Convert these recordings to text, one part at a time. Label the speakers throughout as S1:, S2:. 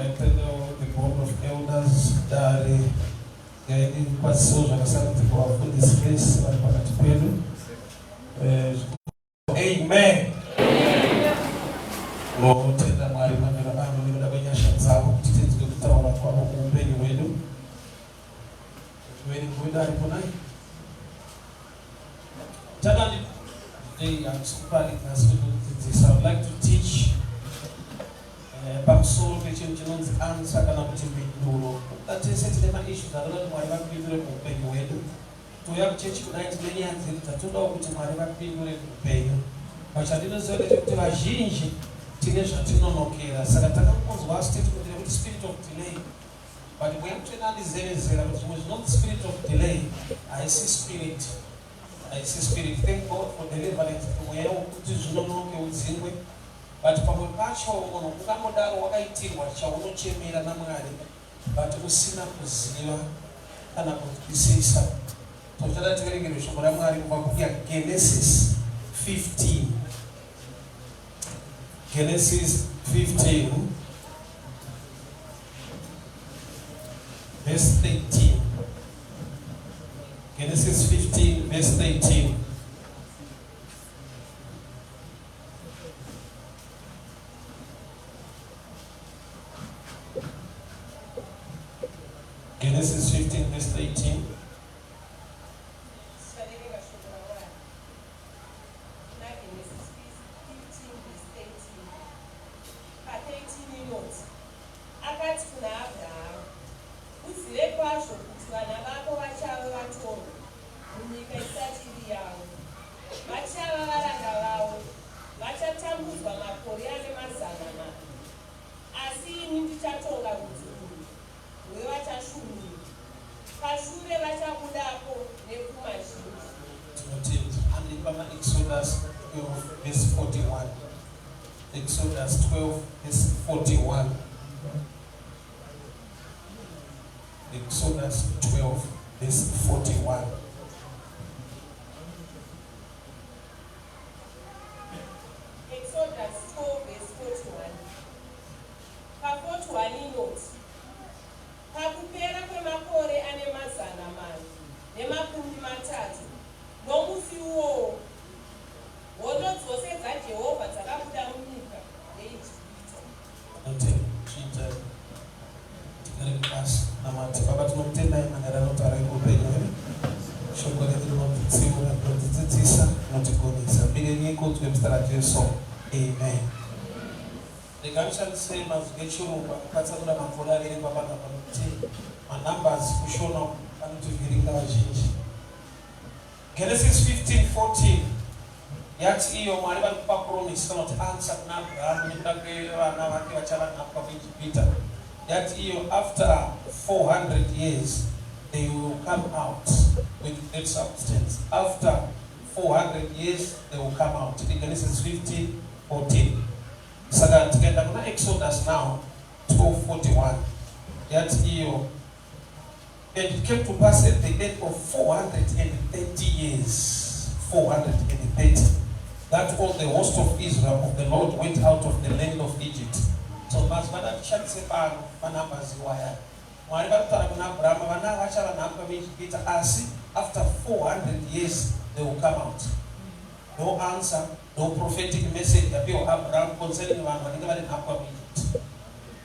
S1: Ndaitendawo the board of elders dare yaindikwasisawo zvakasarudzirwa vafundisi vese vari pakati pedu. Eh, amen. Tinotenda Mwari manero ano nekuda kwenyasha dzavo kuti tinzwe kutaura kwavo muupenyu hwedu. Muverengi wedu aripo nai? Takandi today handisi kuparidza asi kuti kudzidzisa. I would like to teach eh, pamusoro pechinhu chinonzi answer kana kuti mhinduro. Kuda tese tine maissues anoda kuti Mwari vapindure muupenyu hwedu. Touya kuchechi kudai tine nyaya dzedu dzatodawo kuti Mwari vapindure muupenyu. But chandinoziva ndechekuti vazhinji tine zvatinonokera saka takangonzwa statement rekuti spirit of delay But Mweya Mutsvene andizevezera kuti zvimwe zvinonzi spirit of delay haisi spirit, haisi spirit. Thank God for deliverance kuti mweya wokuti zvinonoke udzingwe, but pamwe pacho munhu ungangodaro wakaitirwa chaunochemera naMwari but usina kuziva kana kunzwisisa. So tichada tiverengere shoko raMwari kubva bhuku yaGenesis 15. Genesis 15 verse 13. Genesis 15 verse 13. Genesis 15 verse 13.
S2: Tichaverenga shoko raMwari kuna Genesis 15 verse 13. Pa 13 inoti, Akati kuna Abrahamu, Uzive kwazvo kuti vana vako vachava vatorwa munyika isati iri yavo, vachava varanda vavo, vachatambudzwa makore ane mazana mana. Asi ini ndichatonga rudzi urwu rwevachashumira, pashure vachabudapo nepfuma zhinji.
S1: Tinotenda. Handei pana Exodus 12 verse 41. Exodus 12 verse 41. Exodus 12 verse 41.
S2: Exodus 12 verse 41. Pa 41 inoti, Pakupera kwemakore ane mazana mana nemakumi matatu, nomusi uwowo, hondo dzose dzaJehovha dzakabuda munyika yeIjipita.
S1: Tinotenda chiita tigare pasi namati. Baba, tinokutendai maererano notaura upenyu hwedu. Shoko renyu rinotitsiura, rinotidzidzisa, rinotigonesa. Mbiri yenyu ikudzwe muzita raJesu. Amen. Rega ndishandise mazwi echirungu akapatsanura makore averengwa panapa nokuti manumbers kuShona uku anotivhiringa vazhinji. Genesis 15:14 yati iyo Mwari vari kupa promise kana kuti answer kuna Abrahamu nekuda kwevana vake vachava nhapwa muIjipita. Yati iyo after 400 years they will come out with great substance. After 400 years they will come out. Genesis 15:14. Saka tikaenda kuna Exodus now 12:41 yati iyo and it came to pass at the end of 430 years 430 that all the host of Israel of the Lord went out of the land of Egypt. So mazwi adatishandise pano manumbers iwaya Mwari vari kutaura kuna Abrahama vana vachava nhapwa muIjipita asi after 400 years they will come out. No answer, no prophetic message yapiwa Abraham concerning vanhu vanenge vari nhapwa muEgypt.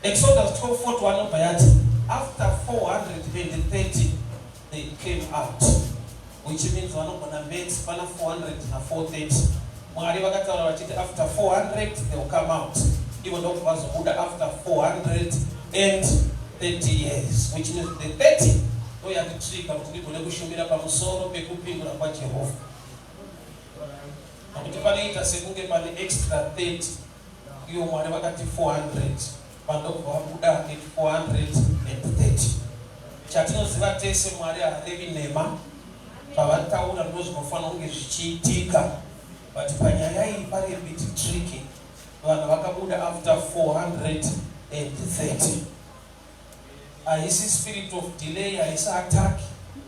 S1: Exodus 12:41 inobva yati after 430 they came out which means vanogona maths pana 400 na 430. Mwari vakataura vachiti after 400 they will come out. Ivo ndokubva vazobuda after 430 years which means the 30 ndoyanditrigger kuti ndigone kushumira pamusoro pekupindura kwaJehovha. Nokuti panoita sekunge pane extra 30 iyo Mwari vakati 400 vandobva vabuda at 430. Chatinoziva tese Mwari haarevi nhema, zvavataura ndozvinofanira kunge zvichiitika, but panyaya iyi pari a bit tricky. Vanhu vakabuda after 430. Haisi spirit of delay, haisi attack.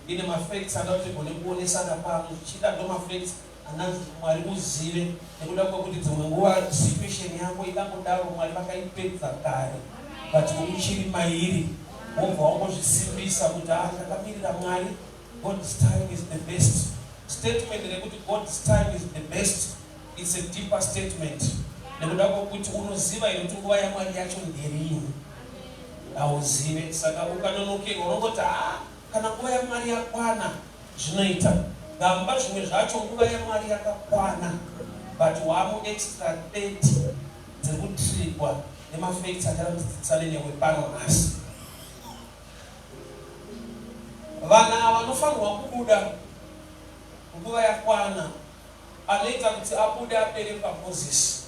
S1: Ine mafacts anoda kuti tigone kuonesana pano. Zvichida ndo mafacts ananzi Mwari uzive nekuda kwekuti dzimwe nguva situation yako ingangodaro Mwari vakaipedza kare. But uchiri mairi wobva wangozvisimbisa kuti ah, ndakamirira Mwari, God's time is the best. Statement rekuti God's time is the best, it's a deeper statement, nekuda kwokuti unoziva here kuti nguva yaMwari yacho nderini? Hauzive. Saka ukanonokerwa unongoti, ah, kana nguva yaMwari yakwana zvinoita. Gamba, zvimwe zvacho nguva yaMwari yakakwana, but wamu extra 30 dziri kutrigwa nemafacts achada kuti dzidzisane newe pano nhasi. Vanhu ava vanofanirwa kubuda nguva yakwana. Anoita kuti abude aberekwa Mozisi.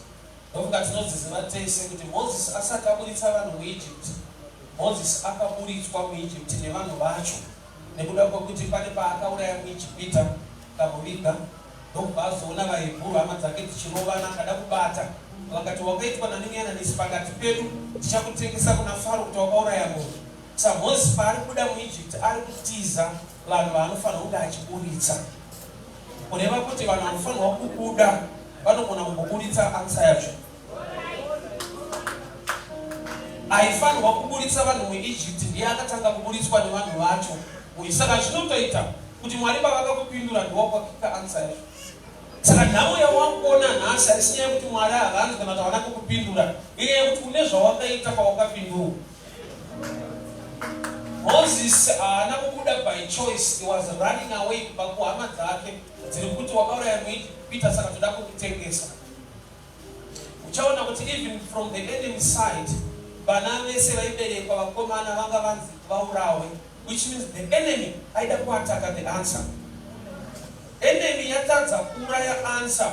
S1: Ndofunga tinodziziva tese kuti Mozisi asati aburitsa vanhu muEgypt, Mozisi akaburitswa muEgypt nevanhu vacho nekuda kwekuti pane paakauraya muIjipita akamuviga, ndokubva azoona vaHebhuru hama dzake dzichirovana akada kubata. Vakati, Wakaitwa nani muyananisi pakati pedu? Tichakutengesa kuna Faro kuti wakauraya munhu. SaMozisi paari kubuda muEgypt ari kutiza vanhu vaanofanirwa kunge achiburitsa. Kureva kuti vanhu vanofanirwa kubuda vanogona kumboburitsa answer yacho. Aifanirwa kuburitsa vanhu muEgypt ndiye akatanga kuburitswa nevanhu vacho. Saka zvinotoita kuti Mwari pavakakupindura ndiwakwakika answer yacho. Saka nhamo yawakuona nhasi haisi nyaya yekuti Mwari havanzwi kana kuti havana kukupindura, inyaya yekuti une zvawakaita pawakapindurwa. Moses haana kubuda by choice, he was running away kubva kuhama dzake dziri kuti wakauraya muIjipita saka toda kukutengesa. Uchaona kuti even from the enemy side vana vese vaiberekwa vakomana vanga vanzi vaurawe, which means the enemy aida kuataka the answer. Enemy yatadza kuuraya answer,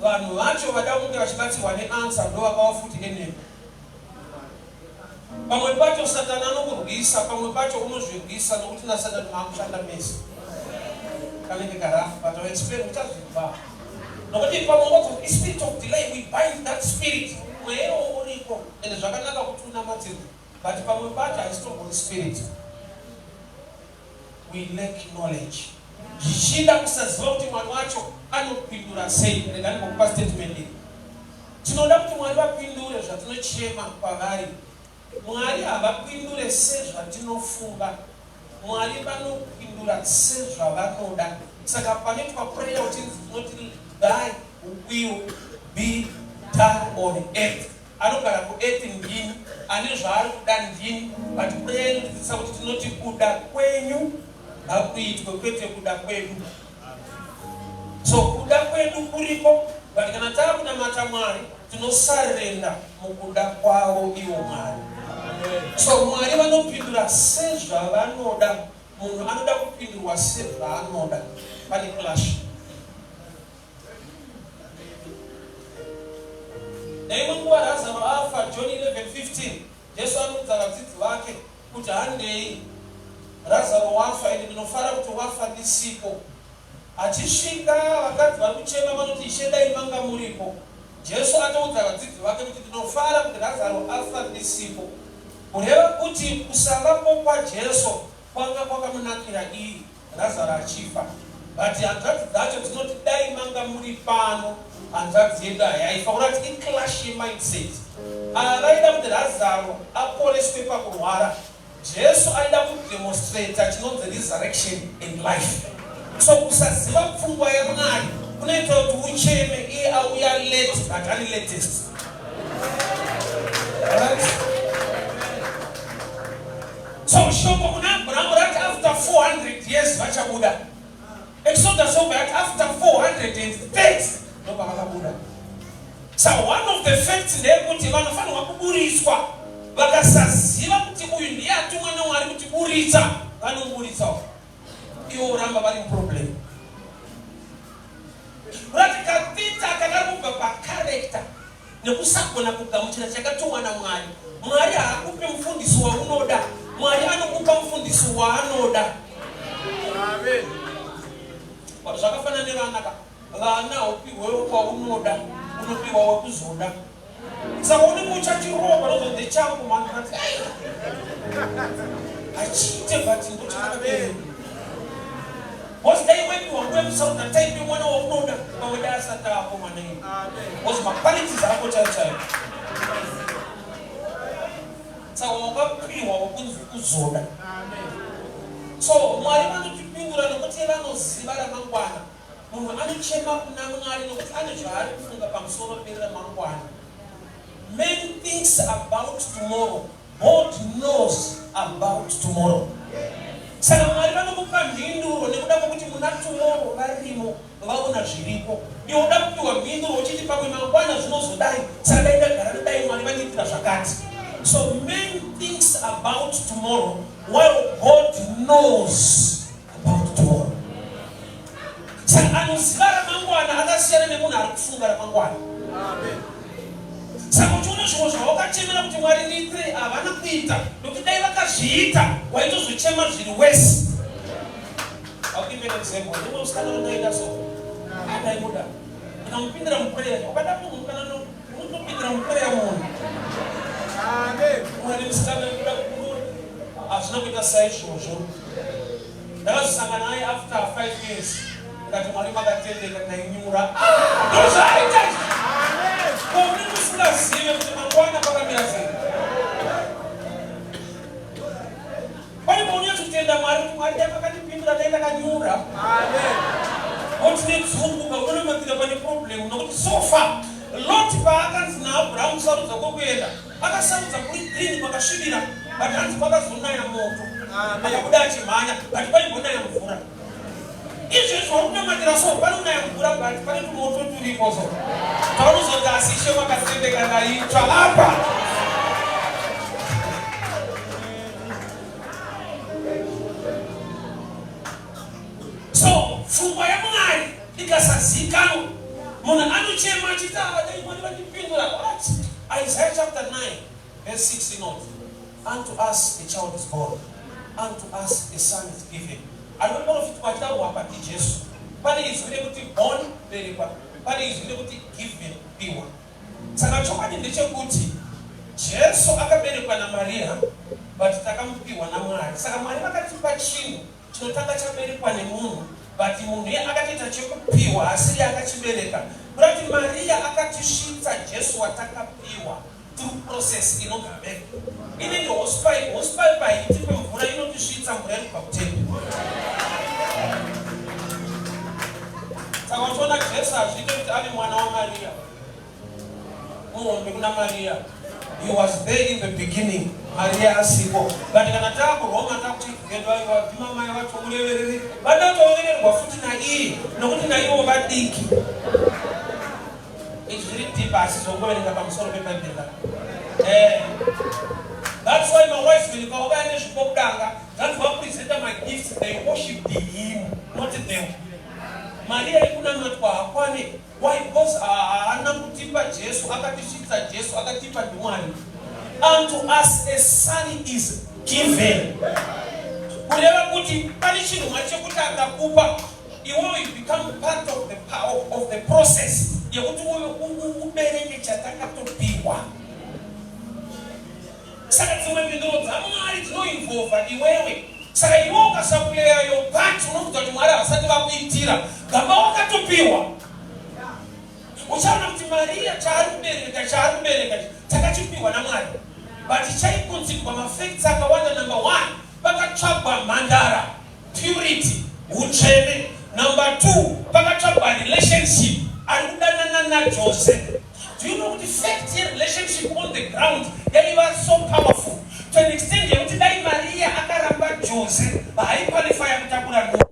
S1: vanhu vacho vada kunge vachibatsirwa neanswer ndovakawa futi enemy. Pamwe pacho Satani anokurwisa, pamwe pacho unozvirwisa nokuti naSatani maakushanda mese. Kanenge karafu, but I'll explain, uchazvinzwa. Nokuti pamwe ungonzwa kuti spirit of delay, we bind that spirit. Mweya iwowo uriko, ende zvakanaka kuti unamatirwe, but pamwe pacho haisitombori spirit. We lack knowledge. Zvichida kusaziva kuti Mwari wacho anopindura sei. Rega ndimbokupa statement iri. Tinoda kuti Mwari vapindure zvatinochema kwavari. Mwari havapindure sezvatinofunga. Mwari vanopindura sezvavanoda. Saka panoitwa prayer uchinzi tinoti thy will be done on earth. Anogara kuearth ndini, ane zvaari kuda ndini, but prayer inotidzidzisa kuti tinoti kuda kwenyu ngakuitwe kwete kuda kwedu. So kuda kwedu kuriko, but kana taakunamata Mwari tinosarenda mukuda kwavo ivo Mwari. So Mwari vanopindura sezvavanoda. Munhu anoda kupindurwa sezvaanoda. Pane clash. Neimwe nguva Razaro afa, John 11:15, Jesu anoudza vadzidzi vake kuti handei, Razaro wafa, ende ndinofara kuti wafa ndisipo. Achisvika, vakadzi vari kuchema vanoti, Ishe, dai manga muripo. Jesu atoudza vadzidzi vake kuti ndinofara kuti Razaro afa ndisipo. Kureva kuti kusavapo kwaJesu kwanga kwakamunakira iye. Razaro achifa but hanzvadzi dzacho dzinoti dai manga muri pano hanzvadzi yedu hayaifa kurati iclash yemindset. Ava vaida kuti Razaro aporeswe pakurwara, Jesu aida kudemonstrator chinonzi resurrection and life. So kusaziva pfungwa yaMwari kunoita kuti ucheme iye auya late but ari latest. Right? So shoko kuna Abrahamu rati after 400 years vachabuda. Exodus yobva yati after 430 ndopavakabuda. So one of the facts ndeyekuti vanofanirwa kuburitswa vakasaziva kuti uyu ndiye atumwa naMwari kuti buritsa, vanomuburitsawo iwo uramba vari muproblem. Kurati kapita kakari kubva pacharacter nekusagona kugamuchira chakatumwa naMwari. Mwari haakupi mufundisi waunoda, Mwari anokupa mufundisi waanoda.
S3: Amen.
S1: Zvakafanana nevana ka, vana haupihwe waunoda, unopiwa wekuzoda. Saka unenge uchachirohwa panozonzi ndechangu mani but hachiite but ndochakadai. Because dai waipiwa nguva yekusarudza type yemwana waunoda pamwe dai asati apo mwana iye. Because maqualities ako chaiyo chaiyo. wakapiwa wekunzi uzoda. So Mwari vanotipindura nokuti vanoziva ramangwana. Munhu anochema kuna Mwari nokuti ane zvaari kufunga pamusoro peramangwana. Man thinks about tomorrow, God knows about tomorrow. Saka Mwari vanokupa mhinduro nekuda kwekuti muna tomorrow varimo vaona zviripo. Iwe uda kupiwa mhinduro uchiti pamwe mangwana zvinozodai, saka dai ndagara ndadai Mwari vandiitira zvakati. So man thinks about tomorrow while God knows about tomorrow. Saka anoziva ramangwana akasiyana nemunhu ari kufunga ramangwana. Saka uchiona zvimwe zvawakachemera kuti Mwari ndiitire havana kuita nokuti dai vakazviita waitozochema zviri wesi. I'll give you an example. Ndimwe musikana wandaida so andaimuda ndikamupindira muprayer wakada munhu kana unotopindira muprayer munhu. Mwari musikana ndikuda kukuroora hazvina kuita saizvozvo. Ndakazosangana naye after 5 years ndikati Mwari makatendeka ndainyura. Ndozvaaita izvi. Ko unenge usingazive kuti mangwana pakamira sei. Pane paunyatsotenda Mwari kuti Mwari dai makandipindura dai ndakanyura. Oti nedzungu kaunonamatira pane problem nokuti so far Lot paakanzi naAbraham sarudza kwekuenda Akasarudza kuri green kwakasvibira but hanzi kwakazonaya moto akabuda achimhanya but kwaimbonaya mvura. Izvezvi vari kunamatira so panonaya mvura but pane tumoto turipo so taunozoti asi ishe makatendeka ndaitsva apa. So pfungwa yaMwari ikasazikanwa munhu anochema achiti ah, dai Mwari vandipindura. What? Isaiah chapter 9 verse 6 inoti unto us a child is born, unto us a son is given. Anoprofitwa achitaurwa apa ndiJesu. Pane izwi rekuti born, berekwa, pane izwi rekuti given, kupiwa. Saka chokwadi ndechekuti Jesu akaberekwa naMaria but takamupiwa naMwari. Saka Mwari vakatipa chinhu Chinotanga chaberekwa nemunhu but munhu iye akatoita chekupiwa asiriye akachibereka kuda kuti Maria akatisvitsa Jesu watakapiwa through process inobva birth inenge hosepipe hosepipe haitipe mvura inotisvitsa mvura inobva kutepi saka uchiona Jesu hazviite kuti ave mwana waMaria Muhombe kuna Maria. He was there in the beginning. Maria asipo. But kana taakuroma takuchigedwa aiwa ndimamai vacho murevereri. Vanotorevererwa futi naiye nokuti naivo vadiki. Izvi zviri deep asi zvongoverenga pamusoro peBhaibheri rako. Eh. That's why my wise men pavakauya nezvipo kudanga, zvanzi vapresenta my gifts, they worshiped him, not them. Maria yekunamatwa hakwane. Why? Because haana kutipa Jesu, akatisvitsa Jesu, akatipa ndiMwari. Unto us a son is given. Kureva kuti pane chinhu Mwari chekuti akakupa iwewe you become part of the power of the process yekuti uyo ubereke chatakatopiwa. Saka dzimwe mhinduro dzaMwari dzinoinvolva iwewe. Saka iwe ukasaplayer your part unofunga kuti Mwari havasati vakuitira. Gamba wakatopiwa. Uchaona kuti Maria chaari kubereka chaari kubereka takachipiwa naMwari. But chaikunzirwa mafacts akawanda number one pakatsvagwa mhandara purity hutsvene number two pakatsvagwa relationship ari kudanana najose do you know kuti fact yerelationship on the ground yaiva so powerful to an extent yekuti dai maria akaramba jose haaikwalifaya kutakura nhumbu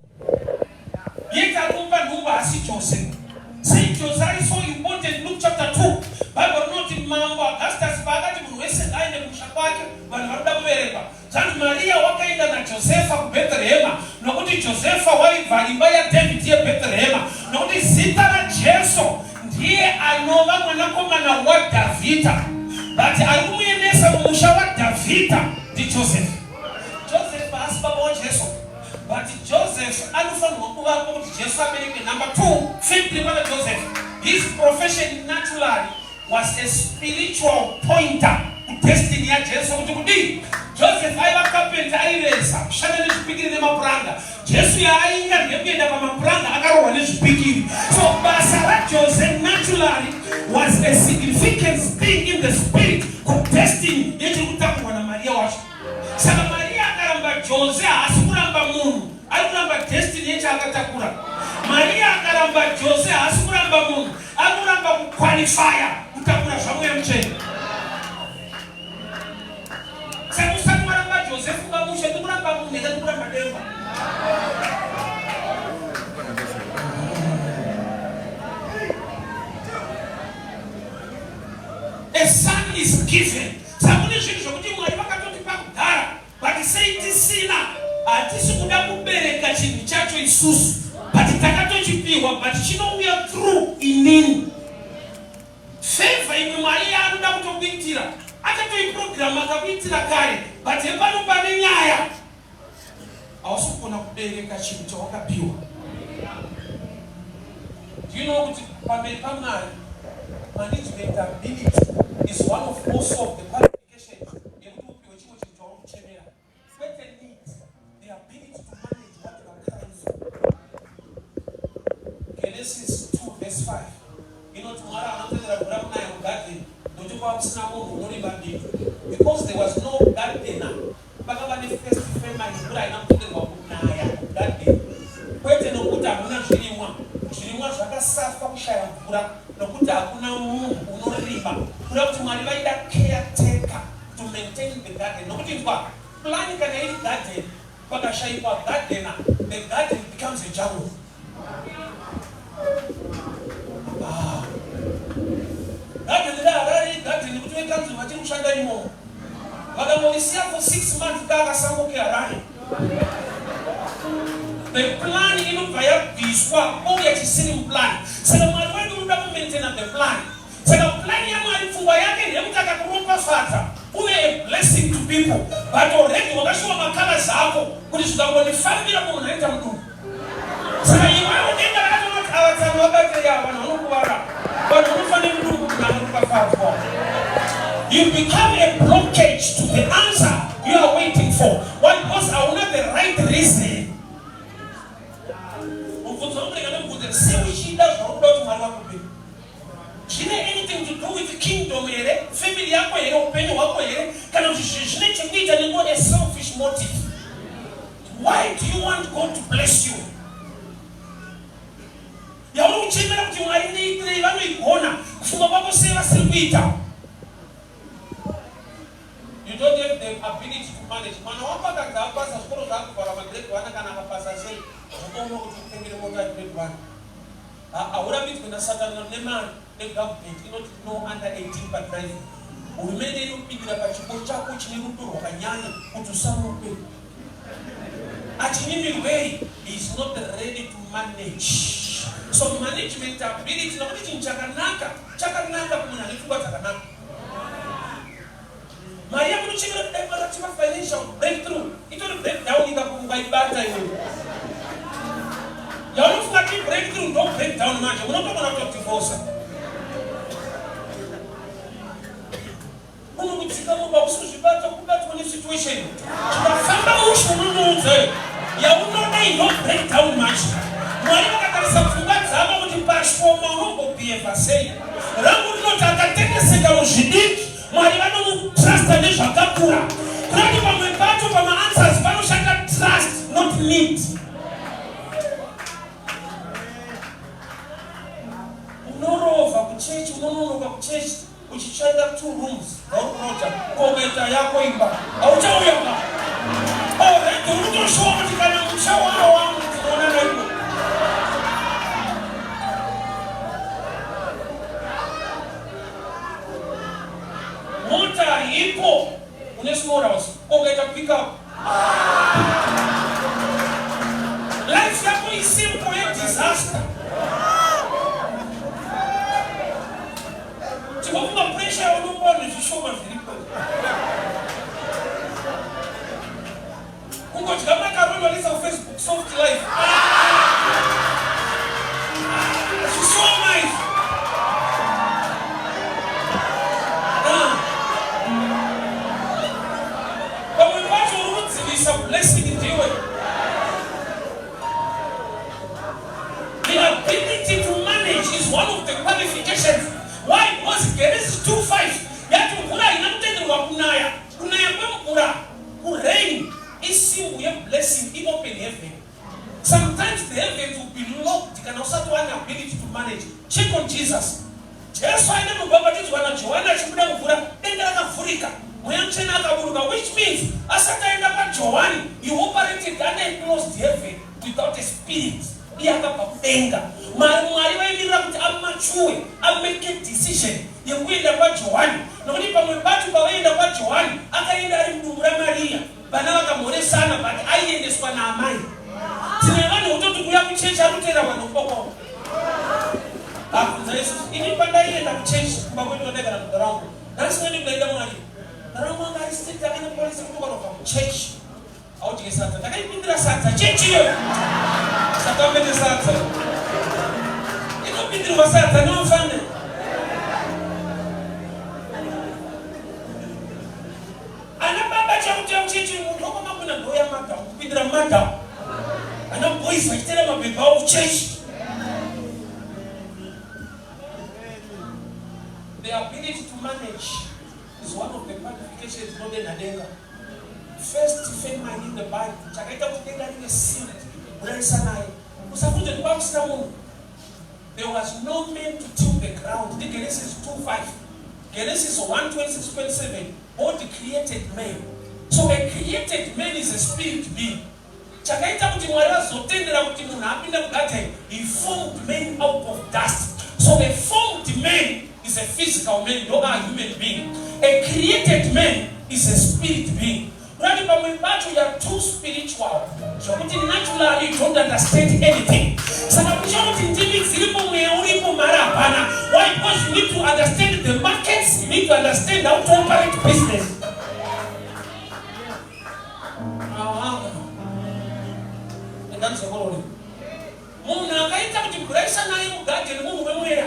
S1: yet ari kumupa nhumbu haasi jose sei jose ari so important luke chapter 2 bible rinoti mambo augustus paakati munhu wese ngaaende kumusha kwake vanhu vanoda kuberekwa Zvanzi Maria wakaenda naJosefa kuBhetherehema, nokuti Josefa waibva imba yaDhavhidhi yeBhetherehema, nokuti zita raJesu ndiye anova mwanakomana waDhavhidha. But ari kumuendesa mumusha waDhavhidha ndiJosefa. Joseph haasi baba waJesu, but Joseph anofanirwa kuvapo kuti Jesu aberekwe. Number two, simply pana Joseph, his profession naturally was a spiritual pointer kudestiny yaJesu kuti kudii. Joseph aiva carpenter, aiveza, kushanda nezvipikiri nemapuranga. Jesu yaainga ndeyekuenda pamapuranga akarohwa nezvipikiri. So basa raJose naturally was a significant thing in the spirit kudestiny yechiri kutakurwa naMariya wacho. Saka Mariya akaramba Jose, haasi kuramba munhu, ari kuramba destiny yechaakatakura. Mariya akaramba Jose, haasi kuramba munhu, ari kuramba kuqualifya kutakura zvaMweya Mutsvene. Saka usati waramba Jose, funga mushe, ndikuramba munhu here, ndikuramba denga? A son is given. Saka kune zvinhu zvokuti Mwari vakatotipa kudhara, but sei tisina? Hatisi kuda kubereka chinhu chacho isusu, but takatochipiwa, but chinouya through inini. Favor imwe Mwari yaanoda kutokuitira akatoiprograma, akakuitira kare, but hepano pane nyaya, hausi kugona kubereka chinhu chawakapiwa. Do you know kuti pamberi paMwari, management ability is one of also of the qualifications yekuti upiwe chimwe chinhu chauri kuchemera? Kwete need, the ability to manage what you are crying for. Genesis 2 verse 5 inoti Mwari anotendera mvura kunaya mugadheni nokuti kwava kusina munhu unorima bindu. Because there was no gardener, pakava nefirst famine, mvura haina kutenderwa kunaya mugadheni. Kwete nokuti hamuna zvirimwa, zvirimwa zvakasafa kushaya mvura nokuti hakuna munhu unorima. Kuda kuti Mwari vaida caretaker to maintain the garden, nokuti nzwa plan, kana iri garden, pakashayikwa gardener, the garden becomes a jungle. Ah. Garden reHarare, garden kuti vekanzuru vachiri kushanda imomo, vakangorisiya for 6 months kaakasango keHarare, the plan inobva yabviswa, ouya chisiri muplan. Saka Mwari wedu unoda kumaintaina the plan. Saka plan yaMwari, pfungwa yake ndeyekuti akakuropafadza uve a blessing to people, but already wakashuwa macolors ako kuti zvikangondifambira, munhu aita mudumbu. Saka iwewe denga rakatoona kuti ava tsano vabatire ava vanhu vanokuvara, vanhu vanofanira mudumbu kuti anoropafadzwa. You become a blockage to the answer you are waiting for. Why? Because hauna the right reason. Mubvunzo wangu, rega ndimubvunze: sei uchida zvaunoda kuti Mwari vakupe? Zvine anything to do with kingdom here, family yako here, upenyu hwako here, kana kuti zvine chekuita nenguva, a selfish motive? Why do you want God to bless you? Yauri kuchemera kuti Mwari ndiitirei, vanoigona kufunga kwako, sei vasiri kuita? You don't have the ability to manage. Mwana wako akanzi apasa zvikoro, zvaakuvhara magrade 1, kana akapasa sei, zvotoona kuti utengere mota grade 1, haurambidzwe naSatani nemari negovernment inoti no under 18 padriving. Hurumende inopindira pachipo chako chine rudo rwakanyanya kuti usamupe achinyimirwei. Is not ready to manage. So management ability, nokuti chinhu chakanaka chakanaka kumunhu ane pfungwa dzakanaka. Mari yakunochemera kudai marativa financial breakthrough, itori breakdown. Ikakungaibata iwewe, yaunofunga ti breakthrough ndo breakdown manje, unotogona kutodivorca. Unokudzika mumba, usi kuzvibata, kubatwa nesituation, zvikafamba mushe, unonoudza yaunoda ino breakdown manje. Mwari vakatarisa pfungwa dzavo kuti pashoma unombobehava sei. Rangu rinoti akatendeseka muzvidiki, Mwari vanomutrusta nezvakakura. Kurati pamwe pacho pamaanswers panoshanda trust, not need. Unorovha kuchechi, unononoka kuchechi uchitsvaira two rooms dzauri kuroja, kokuita yako imba hauchauya pa. Already uri kutoshuwa kuti kana musha waro wangu tinoona naiko. Mota ipo, une small house, ukaita pick up, life yako isimple yedisaster. Tinofunga pressure yaunopiwa nezvishoma zviripo, kungodya makaroni, vanoisa kuFacebook soft life. Zvishoma izvi. Ah. Pamwe pacho uri kudzivisa blessing ndiwe. The ability to manage is one of the qualifications. Why? Jesus. Jesu aenda kubhabhatidzwa naJohani achibuda mumvura, denga rakavhurika, Mweya Mutsvene akaburuka, which means asati aenda kwaJohani, he operated under a closed heaven without a spirit. Iye akabva kudenga. Mwari Mwari vaimirira kuti amachuwe, amake decision yekuenda kwaJohani, nokuti pamwe pacho pavaienda kwaJohani akaenda ari mudumbu raMariya. Vana vakamhoresana but aiendeswa naamai. Tine vanhu vototi kuuya kuchechi ari kuteera vanhu kumba kwavo. Abvunza isusu ini pandaienda kuchechi kumba kwedu kwandaigara mudhara wangu ndandisingadi kudaida Mwari. Mudhara wangu anga ari strict akane policy kuti ukanobva kuchechi haudye sadza. Ndakaipindira sadza chechi iyoyo. Satambe nesadza. Inopindirwa sadza neofane. Ana baba chakuti muchechi munhu wakwamagona ndoya madam kupindira madam. Ana boys vachitera mabhebha avo kuchechi. The ability to manage is one of the qualifications inodenha denga. First famine in the Bible chakaita kuti denga rive sealed muraisa naye. Usafunge kuti kwakusina munhu. There was no man to till the ground. NdiGenesis 2:5. Genesis 1:26 27. God created man. So a created man is a spirit being. Chakaita kuti Mwari vazotendera kuti munhu apinde mugarden, he formed man out of dust. So a formed man is a physical man, not a human being. A created man is a spirit being. Kurati pamwe pacho you are too spiritual zvokuti naturally you don't understand anything. Saka kuchiona kuti ndimi dziripo mweya uripo mari hapana. Why? Because you need to understand the markets, you need to understand how to operate business. Ndandizongorore. Munhu akaita kuti mvura isanaye mugadheni munhu wemweya.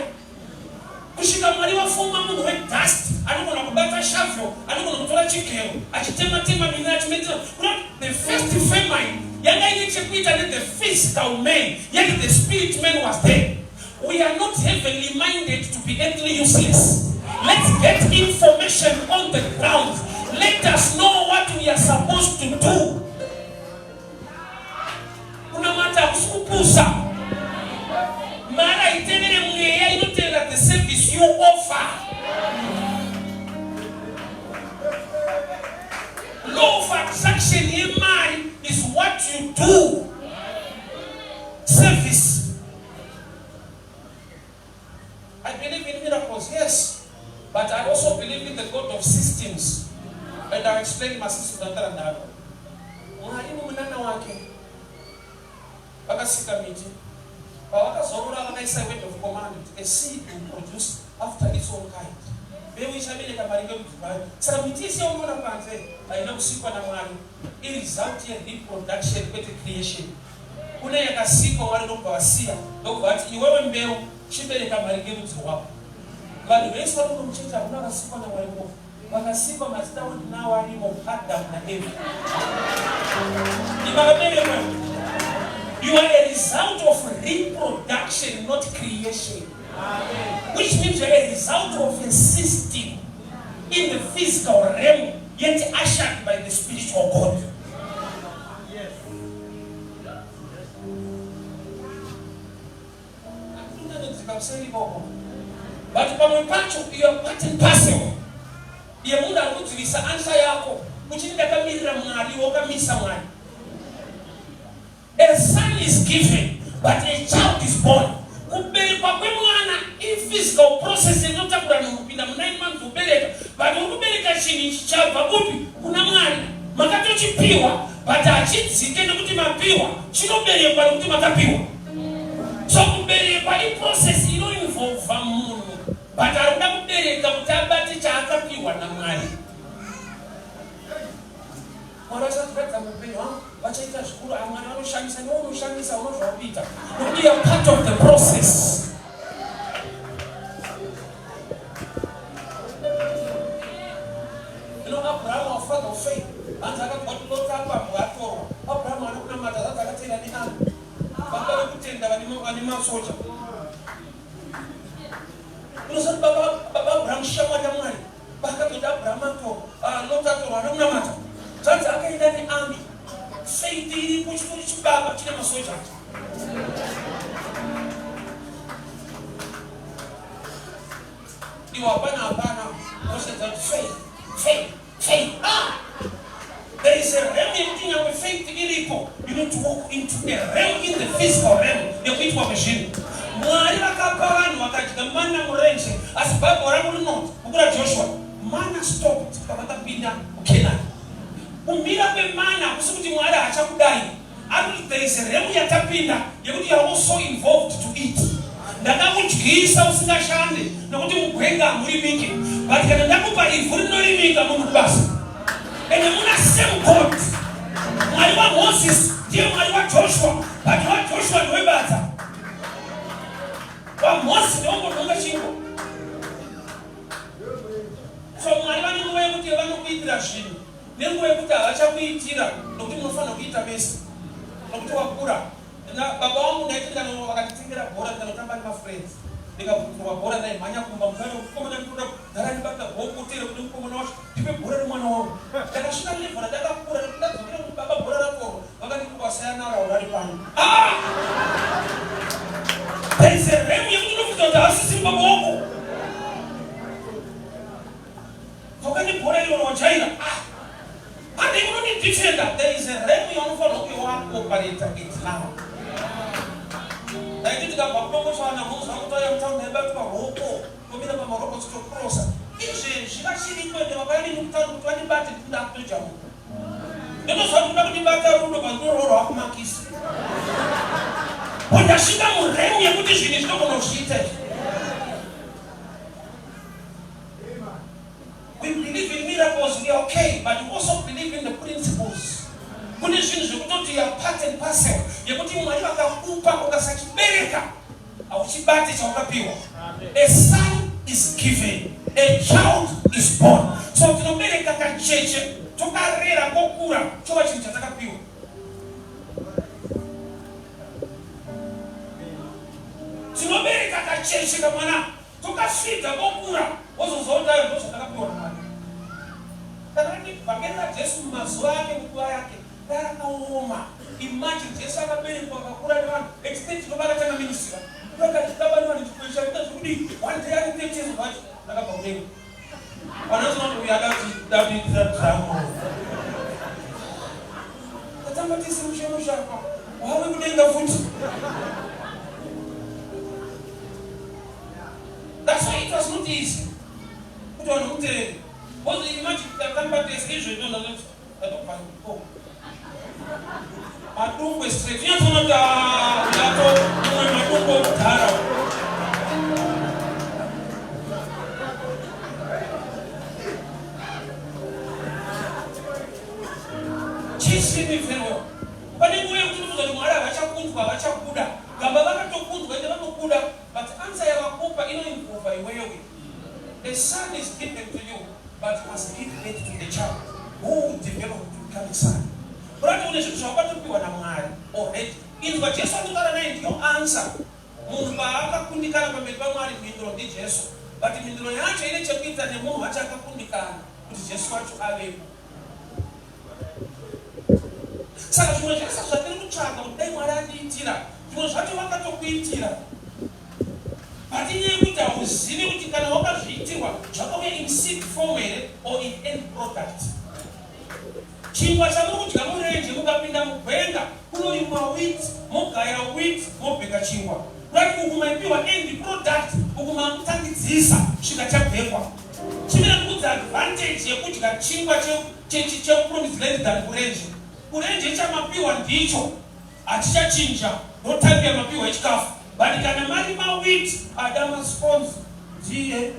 S1: Kusvika Mwari vafuma munhu wedust anogona kubata shovel, anogona kutora chigero achitema tema mine achimetera. Kuda the first famine yanga ine chekuita ne the physical man, yet the spirit man was there. We are not heavenly minded to be earthly useless. Let's get information on the ground. Let us know what we are supposed to do. Kunamata hakusi kupusa. Mari haitevere mweya, inotevera the service you offer. Law of attraction yemari is what you do. Service. I believe in miracles, yes. But I also believe in the God of systems. And I'll explain my systems andara ndaro. Mwari mumunana wake vakasika miti. Pavakazorora vakaisa word of command kuti a seed will produce after its own kind. Mbeu ichabereka maringe rudzi rwayo. Saka miti yese yaunoona panze haina kusikwa naMwari. Iresult yereproduction kwete creation. Kune yakasikwa Mwari ndokubva vasiya ndokubva vati iwewe mbeu chibereka maringe rudzi rwako. Vanhu vese vari muno muchechi hakuna akasikwa naMwari bofu. Vakasikwa mazita avo ndinawo arimo Adam naEva. Makaberekwa. You are a result of reproduction not creation. Amen. Which means you are a result of a system in the physical realm yet ushered by the spiritual God. But pamwe pacho you are part and parcel yemunhu ari kudzivisa ansa yako uchiti ndakamirira Mwari wakamisa Mwari. A son is given but a child is born. Kuberekwa kwemwana iphysical process inotakura munhu kupinda mu 9 months kubereka but uri kubereka chinhu ichi chabva kupi kuna Mwari makatochipiwa but hachidzike nekuti mapiwa chinoberekwa nekuti makapiwa. So kuberekwa iprocess inoinvolva munhu but ari kuda kubereka kuti abate chaakapiwa naMwari. Mwari vachatiratidza muupenyu hwangu vachaita zvikuru. Ah, Mwari vanoshamisa, newe unoshamisa, unozvauri kuita nokuti you are part of the process. You know, Abraham, our father of faith, hanzi akabva kuti Lot apambwa atorwa. Abraham haana kunamata, zvanzi akatenda neani. Baba vekutenda vane masoja. Unoziva kuti baba Abraham shamwari yaMwari. Paakatoti Abraham atorwa, ah, Lot atorwa, haana kunamata. Zvanzi akaenda nearmy. Faith iripo, chitori chibaba chine masoja. Iwe hapana hapana. Unosedza kuti faith, faith, faith. Ah! There is a realm yekuti nyangwe faith iripo, you need to walk into a realm in the physical realm yekuitwa kwezvinhu. Mwari vakapa vanhu vakadya mana murenje, asi Bible rangu rinoti, bhuku raJoshua, mana stopped pavakapinda muKenani. Kumira kwemana hakusi kuti Mwari haachakudai. Ari kuti there is a realm yatapinda yekuti you are also involved to eat. Ndakakudyisa usingashande nokuti mugwenga hamurimike, but kana ndakupa ivhu rinorimika munhu kubasa. Ende muna same God. Mwari waMoses ndiye Mwari waJoshua, but waJoshua ndewebadza. WaMoses ndewongonhonga chingwa. So Mwari vane nguva yekuti vanokuitira zvinhu nenguva yekuti havachakuitira nokuti munofanira kuita mese nokuti wakura. Baba vangu ndaiti ndikano vakanditengera bhora ndikanotamba nemafriends ndikabvunzirwa bhora ndaimhanya kumba mukana mukomana ndinoda kugara ndibata bhoko tere kune mukomana wacho ndipe bhora remwana wangu. Ndakasvika level randakakura rekuti ndadzokera kuti baba bhora ratorwa vakanditi kwasayanara urari pano. Ah! There is a realm yekuti unobvunza kuti haasisiri baba wako. Dzoka nebhora iroro wajaira. Ah! Handei unondidefenda. There is a realm yaunofanirwa kunge wakuoperata it now. Ndaiti ndikabva kudomboshana mhozi vangu tauya mutown ndaibatwa ruoko tomira pamarobots tokrosa. Izvezvi vachiriko ende vakauya neni kutown kuti vandibate ndikuti ndakutojamuka. Ndotoziva kuti kuda kundibata rudo but ndoroorwa kumakisi. Ndasvika muremu yekuti zvinhu izvi ndogona kuzviita izvi. We believe in miracles, we are okay, but we also believe in the principles. Kune zvinhu zvekutoti you are part and parcel yekuti Mwari vakakupa ukasachibereka hauchibate chawakapiwa. A son is given, a child is born. So tinobereka kacheche tokarera kokura chova chinhu chatakapiwa. Tinobereka kacheche kamwana Tokasvika kokura wozoziva kuti ayo ndozvatakapiwa naMwari. Kana rati vhangeri raJesu mumazuva ake munguva yake rakaoma. Imagine Jesu akaberekwa akakura nevanhu at 30 ndopakatanga ministry ka. Akachitamba nevanhu chikwesha kuita zvekudii one day ari 30 years of age ndakabva kudenga. Vanhu vanozoona kuti uyu ada kuti da kuitira drama. Tatamba tese mushe mushe apa wave kudenga futi. That's why it was not easy kuti vanhu muteerere. Because imagine tatamba tese izvo izvo ndakati ndatobva ko. Madungwe straight. Unyatsoona kuti ah, ndato mumwe madungwe okudhara. Chisimi very well. Pane nguva yekuti unofunga kuti Mwari havachakunzwa, havachakuda. Gamba vakatokunzwa ende vanokuda. But answer yavakupa inoimprova iwewe. A son is given to you but you must give birth to the child who will develop to become a son. Kurati une zvinhu zvawakatopiwa naMwari already. Inzwa Jesu anotaura naye ndiyo answer. Munhu paakakundikana pamberi paMwari mhinduro ndiJesu. But mhinduro yacho ine chekuita nemunhu wacho akakundikana kuti Jesu wacho avepo. Saka zvimwe zvese zvatiri kutsvaga kuti dai Mwari andiitira, zvimwe zvacho vakatokuitira. But inyaya yekuti hauzivi kuti kana wakazviitirwa zvakauya in seed form here or in end product. Chingwa chamuri kudya murenje mukapinda mugwenga kunorimwa wheat, mogaya wheat mobheka chingwa. Right uku maipiwa end product uku makutangidzisa svika chabhekwa. Chimira ndikudze advantage yekudya chingwa chepromised land than kurenje. Kurenje chamapiwa ndicho hachichachinja ndo type yamapiwa yechikafu but kana marima wheat ada mascones ndiye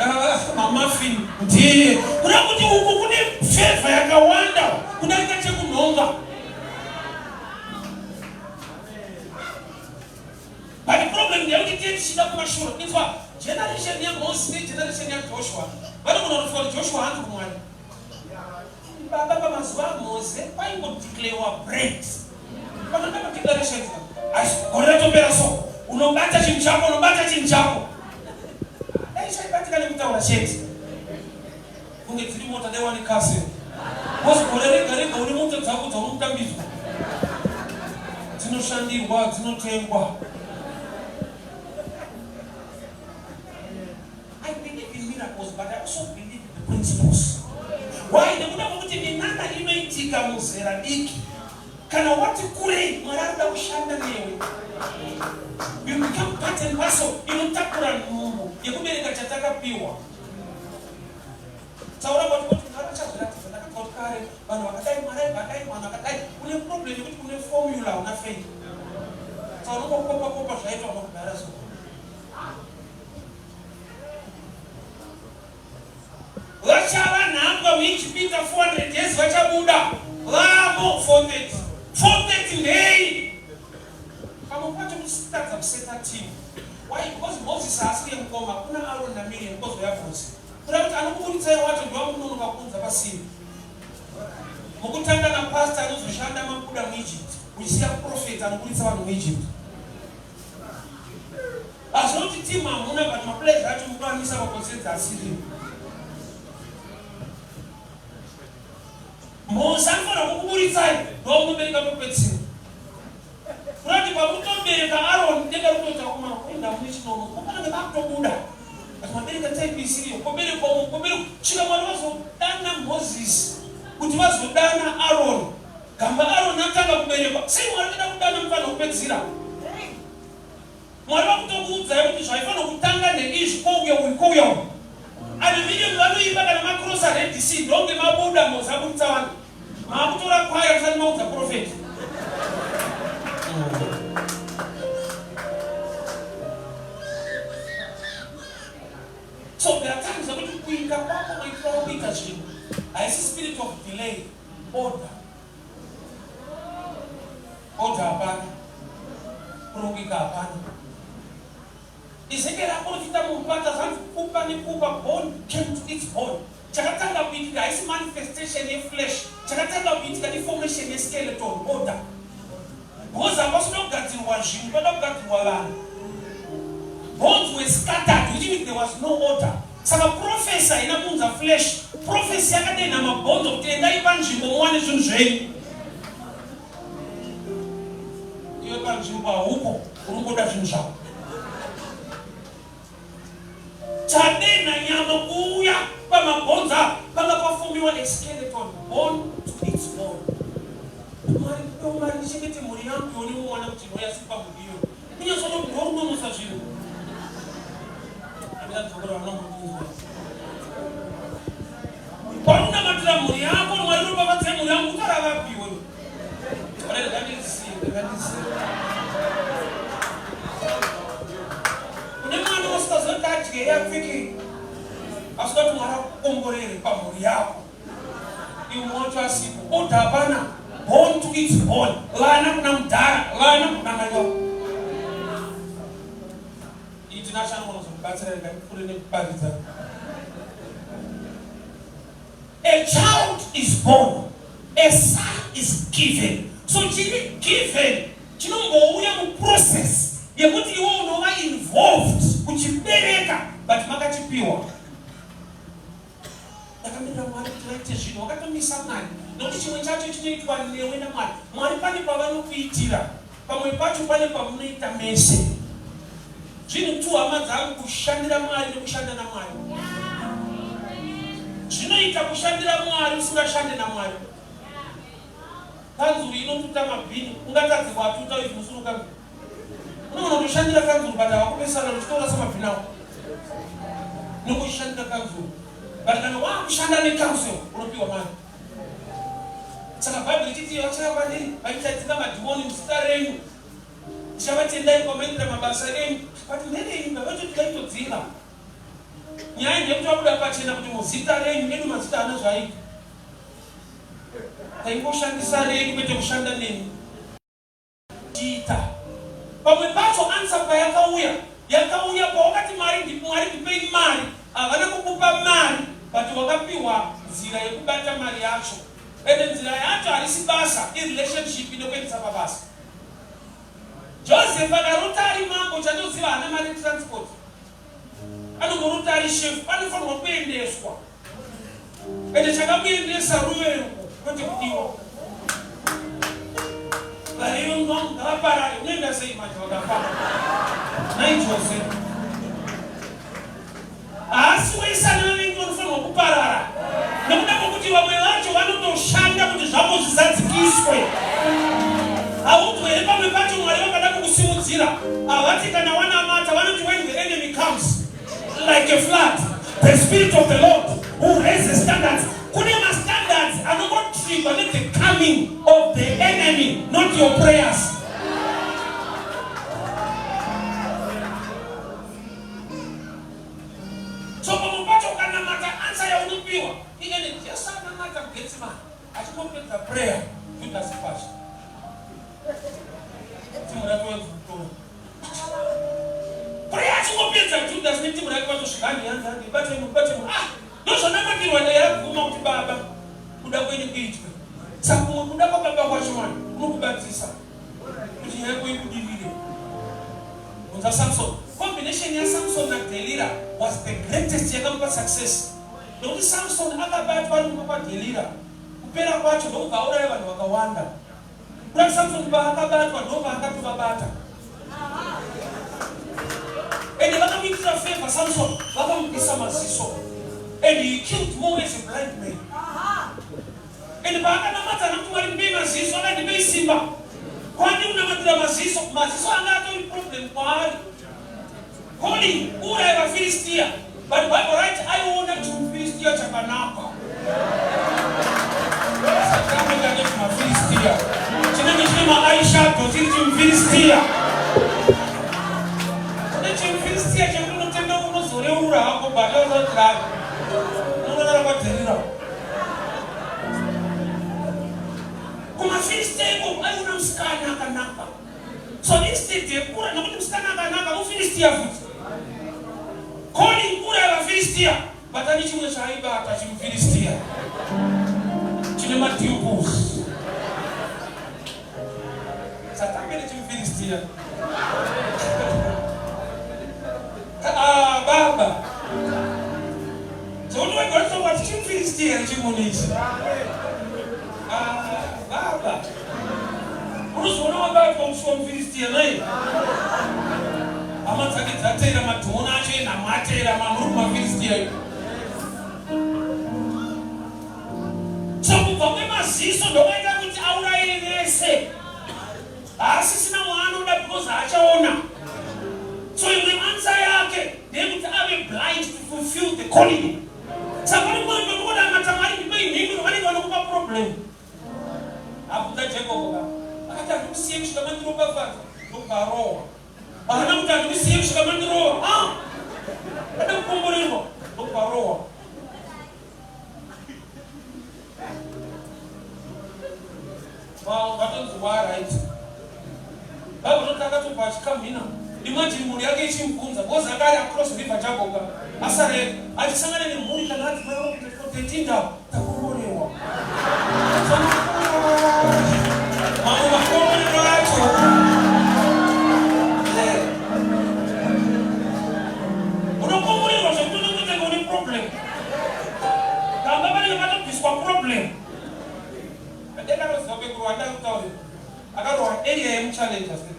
S1: ada mamuffin ndiye kuda kuti uku kune favor yakawanda kudarika chekunhonga. But problem ndeyekuti tiye tichida kumashure. Inzwa, generation yaMoses negeneration yaJoshua vanogona kutofunga kuti Joshua hanzi kuMwari. Baba pamazuva aMose kwaingodeclarewa bread. Panoda madeclarations ka. Asi gore ratopera so unobata chinhu chako unobata chinhu chako. Dai chaibatika nekutaura chete. Kunge dziri mota dai wane castle. Because gore rega rega une mota dzako dzaunokutambidzwa. Dzinoshandirwa, dzinotengwa. I believe principles. Why? Nekuda kwekuti minana inoitika muzera diki. Kana wati kurei, Mwari arikuda kushanda newe. You become part and parcel inotakura nhumbu yekubereka chatakapiwa. Taura kwati kuti Mwari achazviratidza. Ndakabva kuti kare vanhu vakadai, Mwari aibva adai, vanhu vakadai. Une problem yekuti une formula, hauna faith. Saka unongokopa kopa zvaitwa unokugara so. Vachava nhapwa muIjipita 400 years vachabuda vamo 430. 430 ndei? Pamwe pacho kutadza kuseta team. Why? Because Moses haasi iye mukoma, kuna Aaron naMiriam kozouya Moses. Kuda kuti anokuburitsai wacho ndiwamunonoka kuunza pasina. Mukutanga napastor anozoshanda mabuda muEgypt, uchisiya prophet anoburitsa vanhu muEgypt. Hazvinoti team hamuna but maplayers acho mukuamisa mapositions asiriwo. Mose anofanira kukuburitsai ndomunobereka pekupedzisira. Kurati pamutobereka Aaron denga rikutoita kuma kuenda mune chinono kupanenge makutobuda. But mabereka type isiriyo koberekwa umu koberekwa svika Mwari vazodana Moses kuti vazodana Aaron. Gamba Aaron atanga kuberekwa sei Mwari vachida kudana mufana wekupedzisira? Mwari vakutokuudzai kuti zvaifanira kutanga neizvi kouya uyu kouya uyu. Ana Miriam vanoimba kana macrosser Red Sea ndonge mabuda Mose aburitsa vanhu. Maakutora kwaya musati maudza prophet. So there are times yekuti kuita kwako maitiro akuita zvinhu haisi spirit of delay order. Order hapana. Kurongeka hapana. Ezekiel aporofita mumupata zvanzi kupa nekupa bone came to its bone. Chakatanga kuitika haisi manifestation yeflesh. Chakatanga kuitika iformation yeskeleton order. Because hapasina kugadzirwa zvinhu, pada kugadzirwa vanhu. Bones were scattered, which means there was no order. Saka prophecy haina kuunza flesh. Prophecy yakadenha mabhonzo kuti endai panzvimbo muwane zvinhu zvenyu. Iwe panzvimbo haupo, uri kungoda zvinhu zvako. Chadenha nyama kuuya pamabhonzo apa, panga pafomiwa a skeleton, bone to its bone. Mwari ndipewo mari ndichengete mhuri yangu ione mwana kuti ndoyasipa mhuri iyoyo. Kunyatsoona kuti ndorunonosa zvinhu. Paunonamatira mhuri yako, Mwari ropafadzai mhuri yangu, utarava vapi iwewe? Une mwana usingazoti adyei apfekei, asi kuti Mwari akukomborere pamhuri yako. Iwe wacho asipo, order hapana, born to its born, vana kuna mudhara, vana kuna mai vako. Iyi Tinashe anogona kuzomubatsira rega ndipfuure nekuparidza. A child is born, a son is given. So chiri given chinombouya muprocess yekuti iwe unova involved kuchibereka but makachipiwa. Ndakamirira Mwari kuti vaite zvinhu, wakatomisa Mwari nokuti chimwe chacho chinoitwa newe naMwari. Mwari pane pavanokuitira, pamwe pacho pane pamunoita mese. Zvinhu tu hama dzangu, kushandira Mwari nekushanda naMwari. Zvinoita kushandira Mwari usingashande naMwari. Kanzuru inotuta mabhini, ungatadze kuatuta if musuri kanzuru. Unogona kutoshandira kanzuru but havakupe salary uchitorasa mabhini ako. Nokushandira kanzuru. But kana wakushanda necouncil unopiwa mari. Saka Bhaibheri richiti vachauya kwandiri vachichadzinga madhimoni muzita renyu. Ndichavatendai kwamaitira mabasa enyu. But nderenyu ndavachoti vaitodzinga. Nyaya ndeyekuti vabuda pachena kuti muzita renyu, edu mazita haana zvaaita. Taingoshandisa renyu kwete kushanda nemi. Tiita. Pamwe pacho answer payakauya yakauya pawakati Mwari Mwari ndipei mari havana kukupa mari but wakapiwa nzira yekubata mari yacho ende nzira yacho harisi basa irelationship inokuendesa pabasa. Joseph akarota ari mambo chandoziva haana mari yetransport anongorota ari shefu anofanirwa kuendeswa Ende chakamuendesa ruvengo kwete kudiwa. Vavengi vangu ngavaparare. Unoenda sei manje vakafa? Nhai Jose. Haasi wese ane vavengi vanofanirwa kuparara nekuda kwekuti vamwe vacho vanotoshanda kuti zvavo zvizadzikiswe. Haudzwe here pamwe pacho Mwari vakada kukusimudzira havati kana wanamata vanoti when the enemy comes like a flood the spirit of the Lord who raises standards. Kune mastandards anongotrigwa nethe coming of the enemy not your prayers. So pamwe pacho ukanamata answer yaunopiwa inene Jesu anamata kuGetsemane achingopedza prayer Judas kwasha timu rake wakutora prayer achingopedza Judas netimu rake vatosvika handi hanzi handi batei munhu batei munhu ah ndozvanamatirwa naye abvuma kuti baba kuda kwenyu kuitwe saka kumwe kuda kwababa kwacho mani kunokubatisa kuti nyaya yako ibudirire. Bvunza Samson. Combination yaSamson naDelila was the greatest yakamupa success. Nekuti Samson akabatwa ari kumba kwaDelila kupera kwacho ndokubva auraya vanhu vakawanda. Kuda Samson paakabatwa ndopaakatovabata. Ende vakamuitira favor Samson vakamubvisa maziso. And he killed more as a blind man. And paakanamata haana kuti Mwari ndipei maziso, akati ndipei simba. Kwandi kunamatira maziso, maziso anga atori problem kwaari. Calling kuuraya vaFiristia, but Bible right aiona chimuFiristia chakanaka. Satambe kane chimaFiristia. Chinenge chine ma eyeshadow chiri chimuFiristia. Kune chimuFiristia chekuti unotenda unozoreurura hako but unotirari. Unorara kwaDherira. KumaFiristia ikoko aiona musikana akanaka. So instead yekura nekuti musikana akanaka muFiristia futi. Calling kura yevaFiristia but ane chimwe chaaibata chimuFiristia chine madimples. Satambe nechimuFiristia. Ah, baba. Zvekuti wega unotonga kuti chimuFiristia here chimunhu ichi. Ah, baba. Unozoona wabatwa musi wamuFiristia naye. Hama dzake dzateera madhimoni acho enhamo ateera mamuri kumaFiristia iyo. So kubva kwemaziso ndokaita kuti auraye vese. Haasisina waanoda because haachaona. So imwe answer yake ndeyekuti ave blind to fulfill the calling. Saka pane mumwe pekuona amata Mwari ndipei mhinduro vanenge vanokupa problem. Abvunza Jacob ka. Akati handikusiye kusvika mandiropafadza ndokubva arohwa. Haana kuti handikusiye kusvika mandirova. Ah! Ada kukomborerwa ndokubva arohwa. Wow, vatonzi wa right. Bible rinoti akatobva achikamhina. Imagine mhuri yake ichimubvunza because anga ari across river Jaboka. Asara ega achisangana nemhuri kana adzimai vakuita for 13 ndau takomborerwa. Mamwe makomborero acho. Unokomborerwa zvekuti unototanga une problem. Pamba panenge patobviswa problem. Denga roziva pekurohwa ndakutaurira. Akarohwa area yemuchallenger sei.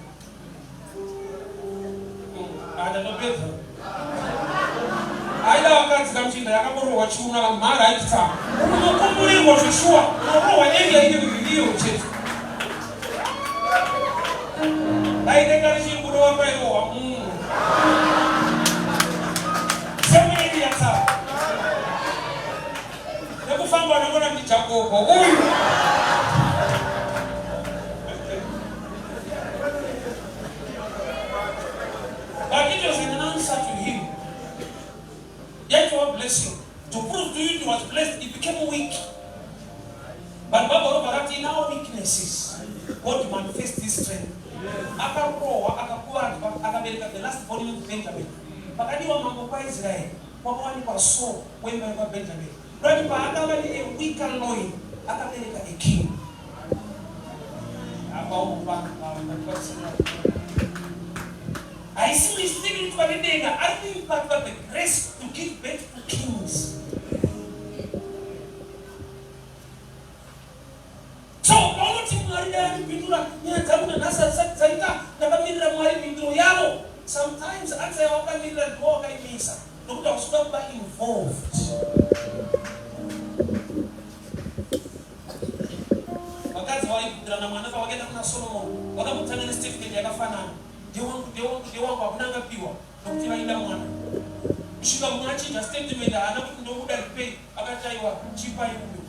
S1: Ah, ndatopedza. Aida vakadzi kamuchinda yakamborohwa chiuno akamhara aititama. Unokomborerwa zveshuwa. Unorohwa area ine ririyo chete. Dai denga richiri kurova kwairohwa munhu. Same area tsava. Nekufamba anongona kuti Jakobo uyu. But it was an answer to him. Yet a blessing. To prove to you he was blessed, he became weak. But Bible robva rati in our weaknesses, God manifests his strength. Akarohwa, akakuvadzwa, akabereka the last born inonzi Benjamin. Pakadiwa mambo kwaIsraeri, kwakawanikwa Saul wemba yekwaBenjamin. Kurati paakava ne a weaker loin, akabereka a king. Apa upa, haisi mistake kuti pane denga ari kuimpactwa the grace to give birth to kings. So paunoti Mwari dai andipindura nyaya dzangu nanhasi hadzisati dzaita, ndakamirira Mwari mhinduro yavo. Sometimes answer yawakamirira ndiwe wakaimisa. Nokuti hausi kuda kuva involved. Vakadzi vaibvutirana mwana pavakaenda kuna Solomon vakambotanga nestatement yakafanana. Ndewangu, ndewangu, ndewangu hakuna angapiwa nokuti vaida mwana. Kusvika mumwe achinja statement haana kuti ndomuda ndipei akati aiwa chipai uyo.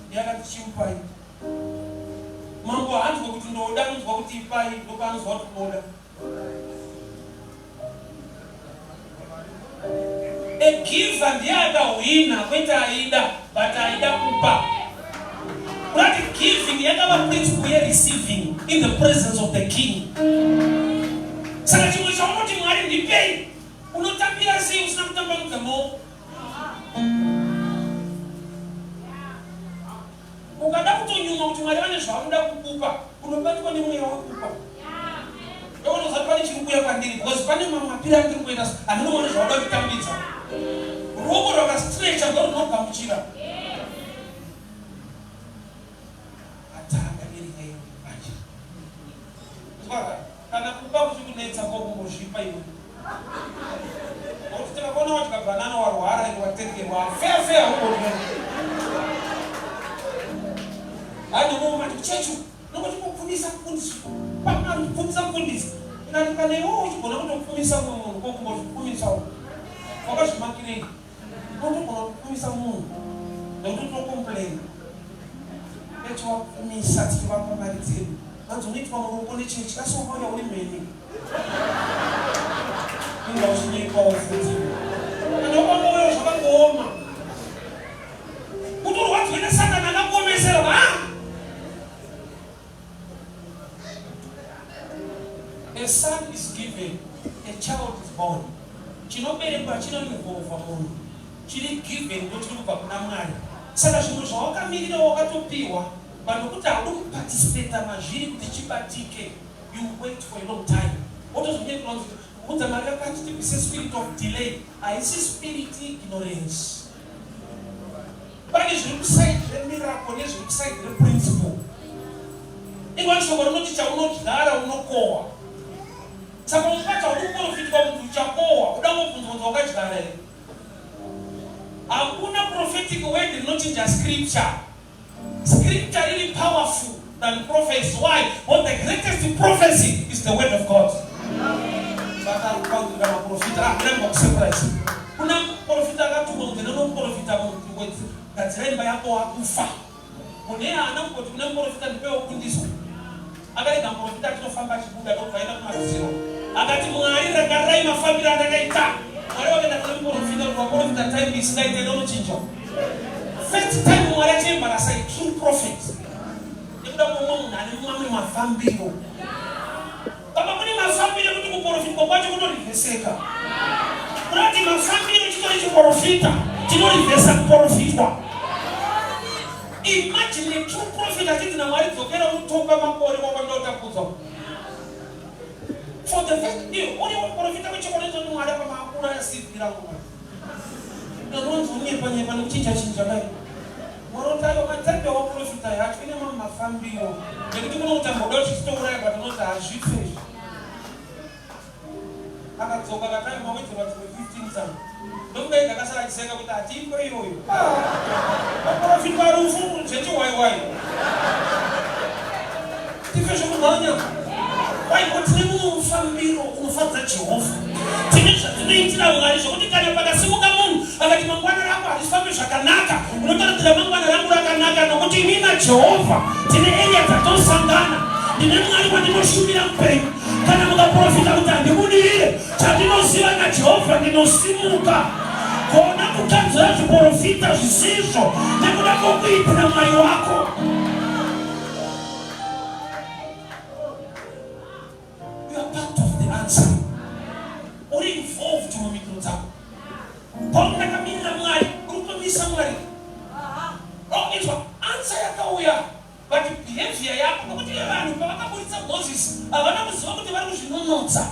S1: Ndiye akati chimupai. Mambo haanzwe kuti ndoda anonzwa kuti ipai ndopaanonzwa kuti unoda. A giver ndiye akahwina kwete aida but aida kupa. Kurati giving yakava principle yereceiving in the presence of the king. Saka chimwe chaunoti Mwari ndipei unotambira sei usina kutambanudza maoko? Ukada kutonyumwa kuti Mwari vane zvavanoda kukupa, unobatwa nemweya wekupa. Ndokunoziva kuti pane chiri kuuya kwandiri because pane mamwe mapira andiri kuenda handino Mwari zvavanoda kutambidza. Ruoko rwakastrecha ndorwunogamuchira. Atanga iri nyaya manje. Kana kupa kuchikunetsa ko kungozvipa iwe. Nokuti tikakuona wadya banana warwara iwe watengerwa fair fair umbodya. Handi unomati kuchechi nokuti kupfumisa mufundisi. Pamari kupfumisa mufundisi. Ndikati kana iwewe uchigona kutopfumisa mumwe munhu ko kumbozvipfumisawo. Wakazvimakirei? Unotogona kupfumisa munhu nekuti tocomplaina tichivapfumisa tichivapa mari dzedu vanzi unoitwa murombo nechechi asi wakauya uri mheni inga uchinyepawo futi kana wakangouya zvakangooma kuti urwadziwe nesatani akakuomesera va A son is given, a child is born. Chinoberekwa chinoinvolva munhu. Chiri given ndochiri kubva kuna Mwari. Saka zvimwe zvawakamirira wakatopiwa but nokuti haudi kuparticipata mazviri kuti chibatike you wait for a long time. Wotozonyeperwa kunzi udza Mwari akati tibvise spirit of delay. Haisi spirit ignorance. Pane zviri kuside remiracle nezviri kuside reprinciple. Ingwani shoko rinoti chaunodyara unokohwa. Saka mukadzi haudi kuprofitwa kunzi uchakohwa, uda ngobvunzwa kunzi wakadyara here? Hakuna prophetic word rinochinja scripture. Scripture riri powerful than prophecy. Why? But the greatest prophecy is the word of God. Vakapangira maprofita hakuna mbokusurprise. Kuna muprofita akatumwa kunzi nenomuprofita munhu gadzira imba yako wakufa. Munhu iye haana kungoti kune muprofita ndipewo kundiso. Akarega muprofita achitofamba achibuda ndokubva aenda kumadziro. Akati Mwari rangarirai mafambiro andakaita. Mwari vakaenda kune muprofita kuti vaprofita time isingaite ndonochinja. First time Mwari achiembarasa a true prophet. Nekuda kwemumwe munhu ane mamwe mafambiro. Baba kune mafambiro ekuti kuprofitwa kwacho kunorivheseka. Kunoti mafambiro chitori chiprofita chinorivhesa kuprofitwa. Imagine a true prophet achinzi naMwari dzokera unotonga makore wakwanda utapudzwa. For the first day, uri muprofita wechokwadi unoti Mwari apa maakura CV rangu manje. Ndinonzi unyepa nyepa nekuchinja chinja dai. Morotayo matype awaprofita yacho ine mamwe mafambiro nekuti kuno utamboda uchitouraya but unoti hazvife izvi. Akadzoka akati mawedzerwa dzimwe 15 tsano. Ndokuda ega akasara achiseka kuti hatiiko iyoyo. Waprofitwa rufu zvechihwaiwai. Tife zvekumhanya. Why? Tine mumwe mufambiro unofadza Jehovha. Tine zvatinoitira Mwari zvokuti kana pakasimuka munhu akati mangwana rako harifambi zvakanaka, unotaura ramangwana rangu rakanaka nokuti ini naJehovha tine area dzatosangana. Ndine Mwari wandinoshumira mupenyu. Kana mukaprofita kuti handibudirire, chandinoziva naJehovha ndinosimuka. Gona kukanzura zviprofita zvisizvo nekuda kwokuitira Mwari wako. You are part of the answer. Uri involved mumhinduro dzako. Pauri ndakamirira Mwari, uri kutomisa Mwari. Oh, inzwa, answer yakauya but behavior yako nokuti vanhu pavakaburitsa Moses havana kuziva kuti vari kuzvinonotsa.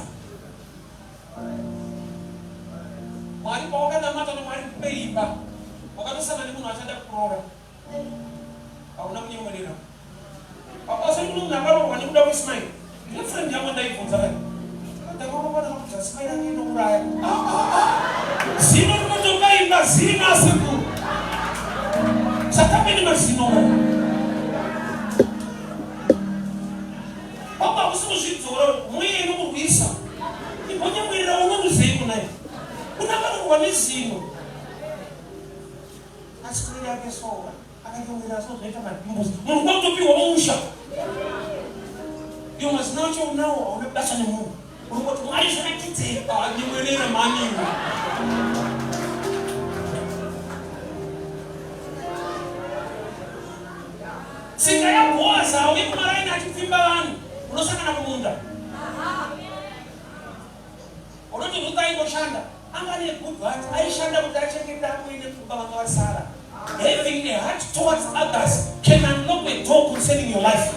S1: Mwari pawakanamata noMwari ndipe imba, wakatosangana nemunhu achada kuroora. Hauna kunyemwerera. Apostle kuno munhu akaroorwa nekuda kwesmile. Ndine friend yangu ndaibvunza kai. Ndakaroorwa nekuda smile yake inouraya. Ah, ah, ah. Mazino asekuru. Satambe nemazino mai. Baba hakusi kuzvidzora mweya inokurwisa. Imbonyemwerera unoruzei kunai. Kuna vanorwa nezino. Asi kune yake soka. Akanyemwerera so zvaita madhimbuzi. Munhu kwakutopiwa musha. Iwo mazino acho unawo hauna basa nemunhu. Unongoti Mwari zviratidzei. Ah, nyemwerera mhani iwe. Tsika yaBhoazi hauyi kumaraini achipfimba vanhu, unosangana kumunda. Unoti Ruth aingoshanda, anga ane good heart, aishanda kuti achengete amwene kumba vanga vasara. Having a heart towards others can unlock a door concerning your life.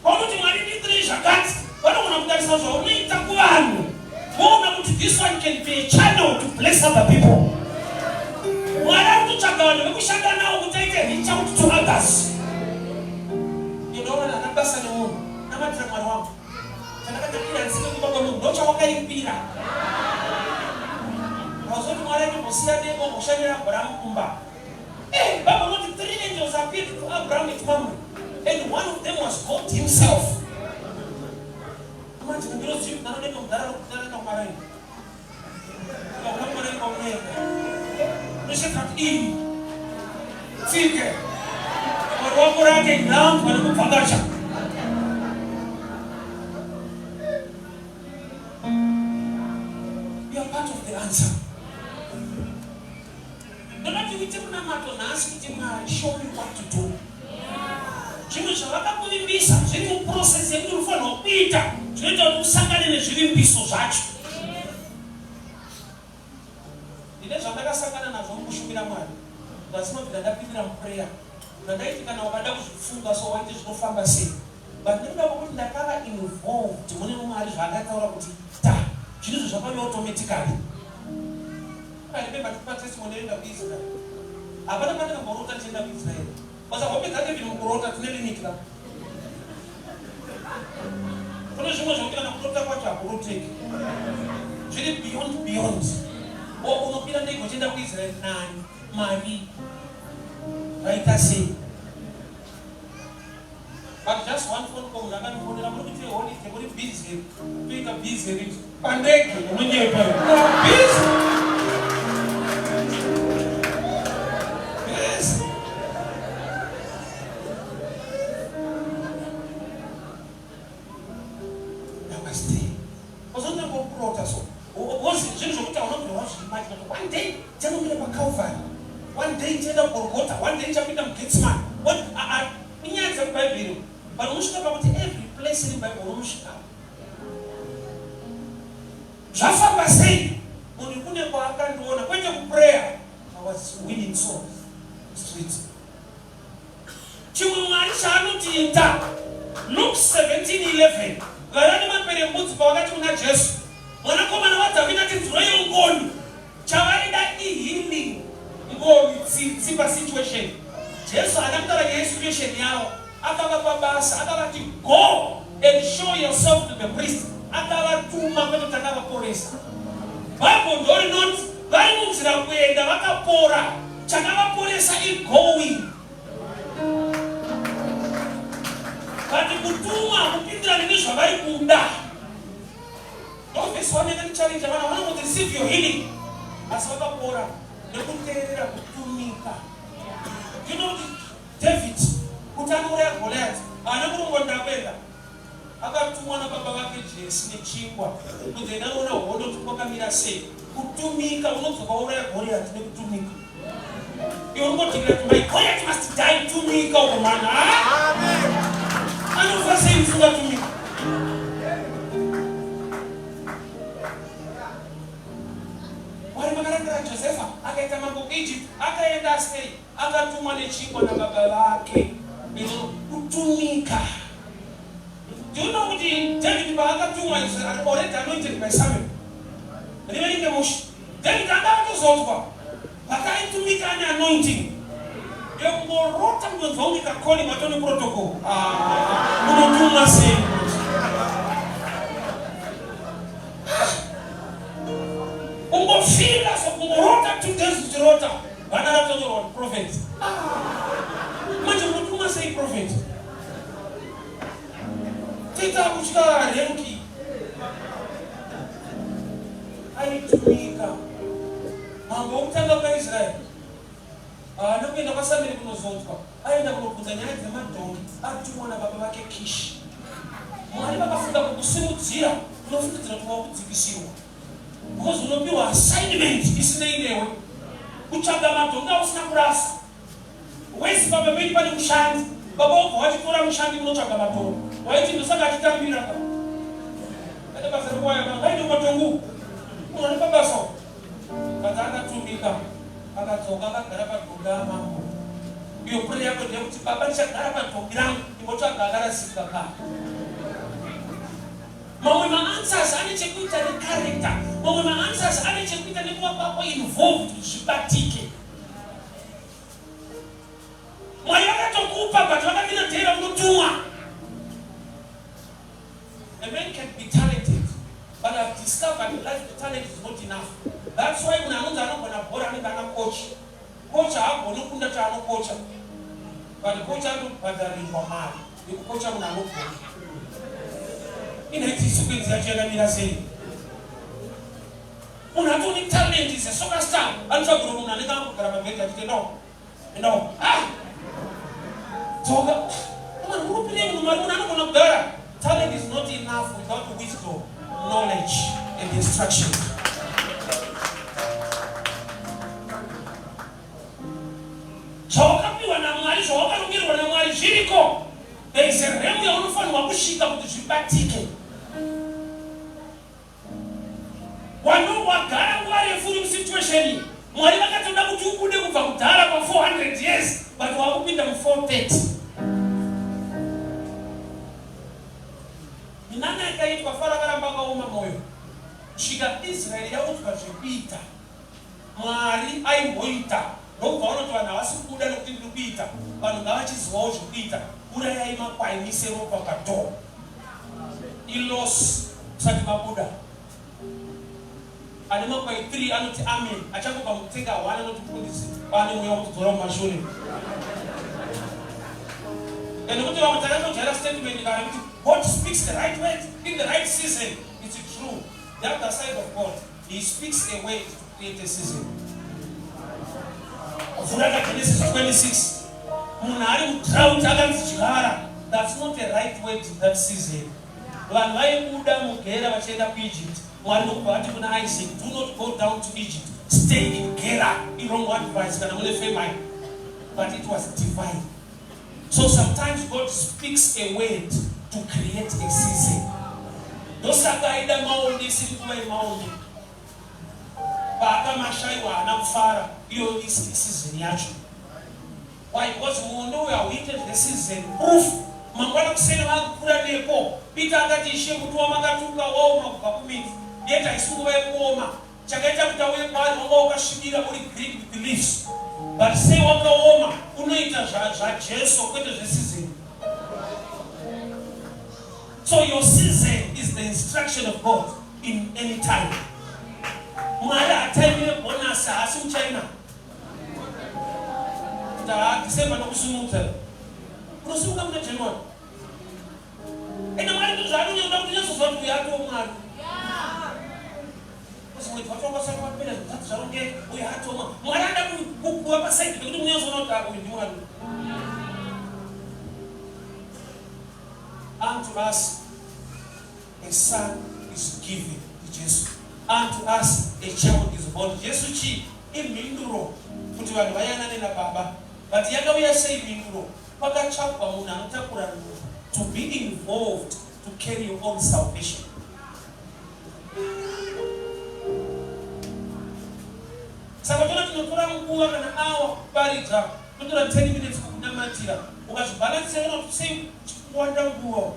S1: Paunoti Mwari ndiitirei zvakati, vanogona kutarisa zvaunoita kuvanhu voona kuti this one can be a channel to bless other people. Mwari ari kutotsvaga vanhu vekushanda navo kuti aite reach out to others. Ndinoona ndana basa nemunhu, namatira Mwari wangu. Chandakatakira handisike kumba kwemunhu, ndochawakaimbira. Hauzoti Mwari aitombosiya denga omboshandira Abrahamu kumba. Eh, Bible inoti three angels appeared to Abraham at Mamre and one of them was God himself. Imagine ngirozi nanodenga mudhara rokudana kumaraini. Ukaona kumaraini kwamunoenda. Unosvika kuti ii tsike Mwari wako rake nhambwa nekubvakacha. You are part of the answer. Ndoda tiite munamato nhasi kuti Mwari show me what to do. Zvimwe zvavakakuvimbisa zviri muprocess yekuti unofanirwa kuita zvinoita kuti usangane nezvivimbiso zvacho. Ndine zvandakasangana nazvo mukushumira Mwari zvasinobvira ndapindira muprayer zvandaiti kana ukada kuzvifunga so waiti zvinofamba sei but nekuda kwekuti ndakava involved mune Mwari zvaakataura kuti ta zvinhu izvo zvakauya automatically. I remember tichipa testimony yoenda kuIsrael. Hapana pandakamborota ndichienda kuIsrael. Basa hope dzacho even mukurota dzine limit ka. Kune zvimwe zvekuti kana kurota kwacho hakuroteki. Zviri beyond beyond. O unokwira ndege uchienda kuIsrael nani? Mari. Vaita sei? But just one phone call munhu akandifonera muri kuitei holiday muri busy toita busy rich pandege unonyepa busy busy Namaste. Wazonanga kurota so. Wozi zvinhu zvokuti hauna kubvira wazviimagine kuti one day ndichanomira paCalvary. One day ndichaenda kuGorogota. One day ndichapinda muGetsemane. One a a inyaya dzemubhaibheri. But unosvika pakuti every place iri muBhaibheri unosvika. Zvafamba sei? Munhu kune kwaakandiona kwete kuprayer. I was winning souls. Street. Chimwe Mwari chaanotiita. Luke 17:11 Vaiva nemaperembudzi pavakati kuna Jesu, Mwanakomana waDhavhidha tinzwireiwo ngoni. Chavaida ihealing, ngoni, tsitsi pasituation. Jesu haana kutaura nyaya yesituation yavo. Akavapa basa, akavati go and show yourself to the priest. Akavatuma kwete kuti akavaporesa. Bible ndorinoti vari munzira kuenda vakapora. Chakavaporesa igoing. But kutumwa hakupindirani nezvavari kuda. Ndovhesi one yakandichallenja vana vanongoti receive your healing asi vakapora nekuteerera kutumika. Do you know kuti David kuti anouraya Goliath haana kurongwa ndakuenda Akatumwa nababa vake Jesi nechingwa kunzi enda unoona hondo kuti kwakamira sei. Kutumika unodzoka wauraya Goriati nekutumika. Iwe unongodikira kuti my Goliath must die tumika uko mwana. Anofa sei usingatumika? Mwari vakarangira Josefa akaita mambo kuEgypt akaenda sei? Akatumwa nechingwa nababa vake. Kutumika. Do you know kuti David paakatumwa is already anointed by Samuel. Riverenge mushe. David anga atozodzwa but aitumika ane anointing. Yekungorota kunonzwa kunge calling watone protocol. Ah, unotumwa sei? Ungofila so achirota vana ratonyorwa kuti prophet. Manje munotumwa sei prophet? Tita kutya renki. Aitumika. Mambo wokutanga kwaIsraeri haana kuenda kwaSamueri kunozodzwa, aenda kunobvunza nyaya dzemadhongi atumwa nababa vake Kishi. Mwari vakafunga kukusimudzira, unofungidzira kuti wakudzikisirwa because unopiwa assignment isinei newe, kutsvaga madhongi ausina kurasa. Wesi pamba pedu pane mushandi, baba wobva wachitora mushandi kunotsvaga madhongi, waiti ndosaka achitambira ka ane basa rekuwaya ka ngaende kumatongo uku munhu ane pabasa uku. But akatumika akadzoka akagara padhongi ramambo. Iyo prayer yako ndeyekuti baba ndichagara padhongi rangu ndimbotsvaga akarasika ka. Mamwe maanswers ane chekuita necharacter, mamwe maanswers ane chekuita nekuva kwako involved kuti zvibatike. Mwari vakatokupa but vakamira day raunotumwa. A man can be talented but I've discovered in life the talent is not enough. That's why munhu anonzi anogona bhora anenge ana coach. Coach haagoni kukunda chaanokocha but coach anobhadharirwa mari yekukocha munhu anogona. Inaiti sequence yacho yakamira sei? Munhu atoni talent is a soccer star anotsvagirwa munhu anenge angogara pabhedhi achiti no no ah dzoka munhu uri kupinei munhu mari munhu anogona kugara. Talent is not enough without wisdom, knowledge and instruction. Zvawakapiwa naMwari, zvawakarongerwa naMwari zviriko. There is a realm yaunofanirwa kusvika kuti zvibatike. Wano wagara nguva refu uri musituation iyi. Mwari vakatoda kuti ubude kubva kudhara pa 400 years but wakupinda mu 430. Minana yakaitwa Faro akaramba akaoma moyo kusvika Israel yaudzwa zvekuita. Mwari aimboita ndokubva vanoti vanhu havasi kubuda nekuti ndiri kuita vanhu ngavachizivawo zvekuita urayai makwai muise ropa padoor iloss musati mabuda ane makwai 3 anoti amen achangobva mukutenga 1 anoti mufundisi pane mweya wekudzora mumashure and kuti vamwe takangojaira statement kare kuti God speaks the right words in the right season. It's true. The other side of God, He speaks a word to create a season. Vhura kaGenesis 26. Munhu ari mudrought akanzi dyara. That's not a right word in that season. Vanhu vaibuda muGera vachienda kuEgypt. Mwari ndokubva vati kuna Isaac, do not go down to Egypt. Stay in Gera. Iwrong advice kana mune famine. But it was divine. So sometimes God speaks a word to create a season. Ndosaka aida maonde isiri nguva yemaonde. Paakamashaiwa haana kufara iyo isiri season yacho. Why? Because muonde uyo hauite zveseason proof. Mangwana kuseni vakukura nepo. Peter akati ishe muti wamakatuka waoma kubva kumidzi. Yet haisi nguva yekuoma. Chakaita kuti auye kwaari wanga wakasvibira uri green with the leaves but sei wakaoma unoita zvaJesu zva kwete zveseason. So your season is the instruction of God in any time. Mwari hataimire bonus haasi muchina. Kuti haa December nokusimudza. Unosimuka muna January. Ende Mwari ndizvo zvaanonyanyoda kuti unyatsoziva kuti uyu atoo Mwari. Because mwedzi wacho wanga usati wapera zvinhu zvisati zvarongeka, uyu atoo Mwari. Mwari anoda kuva pasaidi pekuti munyatsoona kuti ah, uyu ndiMwari. Unto us a son is given, ndiJesu. Unto us a child is born. Jesu chii? Imhinduro kuti vanhu vayanane naBaba. But yakauya sei mhinduro? Pakatsvagwa munhu anotakura nhumbu to be involved to carry your own salvation. Saka toona tinotora nguva kana awa kuparidza, totora 10 minutes kukunamatira. Ukazvibhalansira unoona kuti sei kuwanda nguva.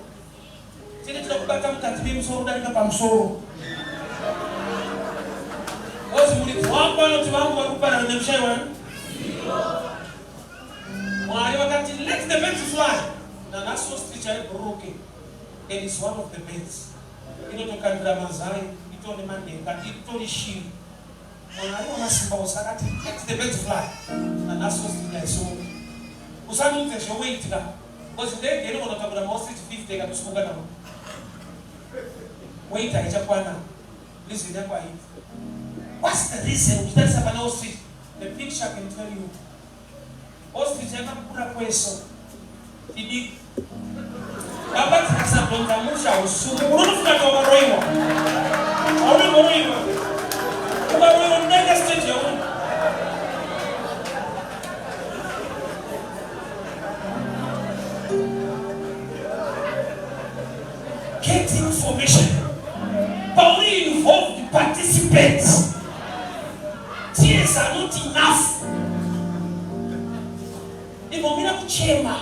S1: Tine tinoda kubata mukati memusoro kudarika pamusoro. Ozi muridzi wako anoti vangu vari kuparara nekushaiwa. Mwari vakati let the birds fly. Nanhasi ostrich haibhururuke and is one of the birds. Inotokandira mazai, itone manhenga, itori shiri. Mwari wamasimba ose akati let the birds fly. Nanhasi ostrich haisimuka. Usandiudze zveweight ka. Because ndege inogona kutakura maostrich 50 ikatosimuka nawo. Weight haichakwana. Reason yako haiiti. What's the reason uchitarisa pane ostrich? The picture can tell you. Ostrich yakakura kweso. Chidiki. Baba dzikasadhonza musha usumu unotofunga kuti wakaroiwa. Haunongoroiwa. Ukaroiwa unodarika stage yauri. Get information. Pauri involved, participate. Tears are not enough. Imbomira kuchema.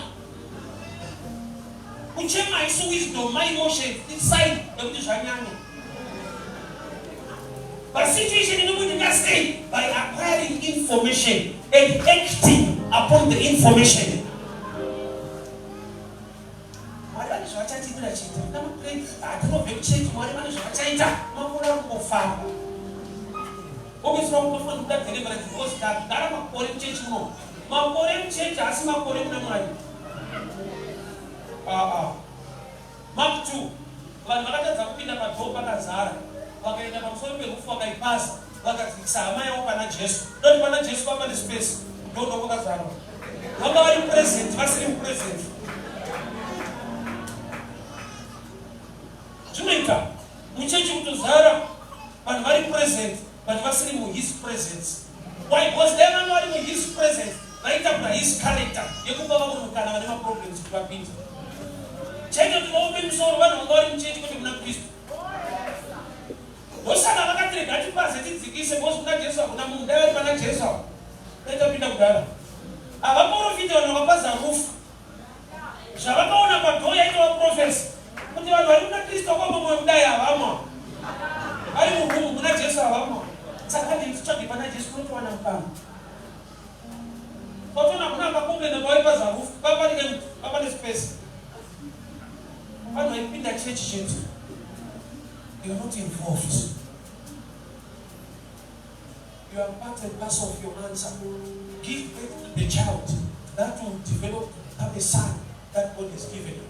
S1: Kuchema haisi wisdom, my emotions, it's sign yekuti zvanyanya. But situation inokuti stay by acquiring information and acting upon the information. Mwari vane zvavachatiitira chete. Hatinobve kuchechi, Mwari vane zvavachaita. Makore ari kungofamba. Obviously vakutofanira kuda deliverance because tagara makore muchechi muno. Makore muchechi haasi makore muna Mwari. Ah ah. Mark 2 vanhu vakatadza kupinda padhoo pakazara vakaenda pamusoro perufu vakaipaza vakadzikisa hama yavo pana Jesu. Doti pana Jesu papa nespace kudhoo ndokwakazara. Vanga vari present vasiri mupresent. Zvinoita muchechi kutozara vanhu vari present but vasiri muhis presence. Why? Because dai vanga vari muhis presence vaitakura his character yekupa vamwe mukana vane maproblems kuti vapinde. Chaita kuti vaome musoro vanhu vanga vari muchechi kwete muna Kristu. Ndosaka vakati rega tipaze tidzikise because kuna Jesu hakuna munhu. Dai vari pana Jesu ava dai tapinda kudhara. Havaporofita vanhu vakapaza rufu. Zvavakaona padhoo yaitova prophecy kuti vanhu vari kuna Kristu vakaoma mwoyo kudai havamo. Vari murumu kuna Jesu havamo. Saka handei titsvage pana Jesu kunotowana mukana. Kwatona kuna akakomplena pavaipaza rufu papa empty papa nespace. Vanhu vaipinda chechi chete. They are not involved. You are part and parcel of your answer. Give birth to the child that will develop to become a son that God has given you.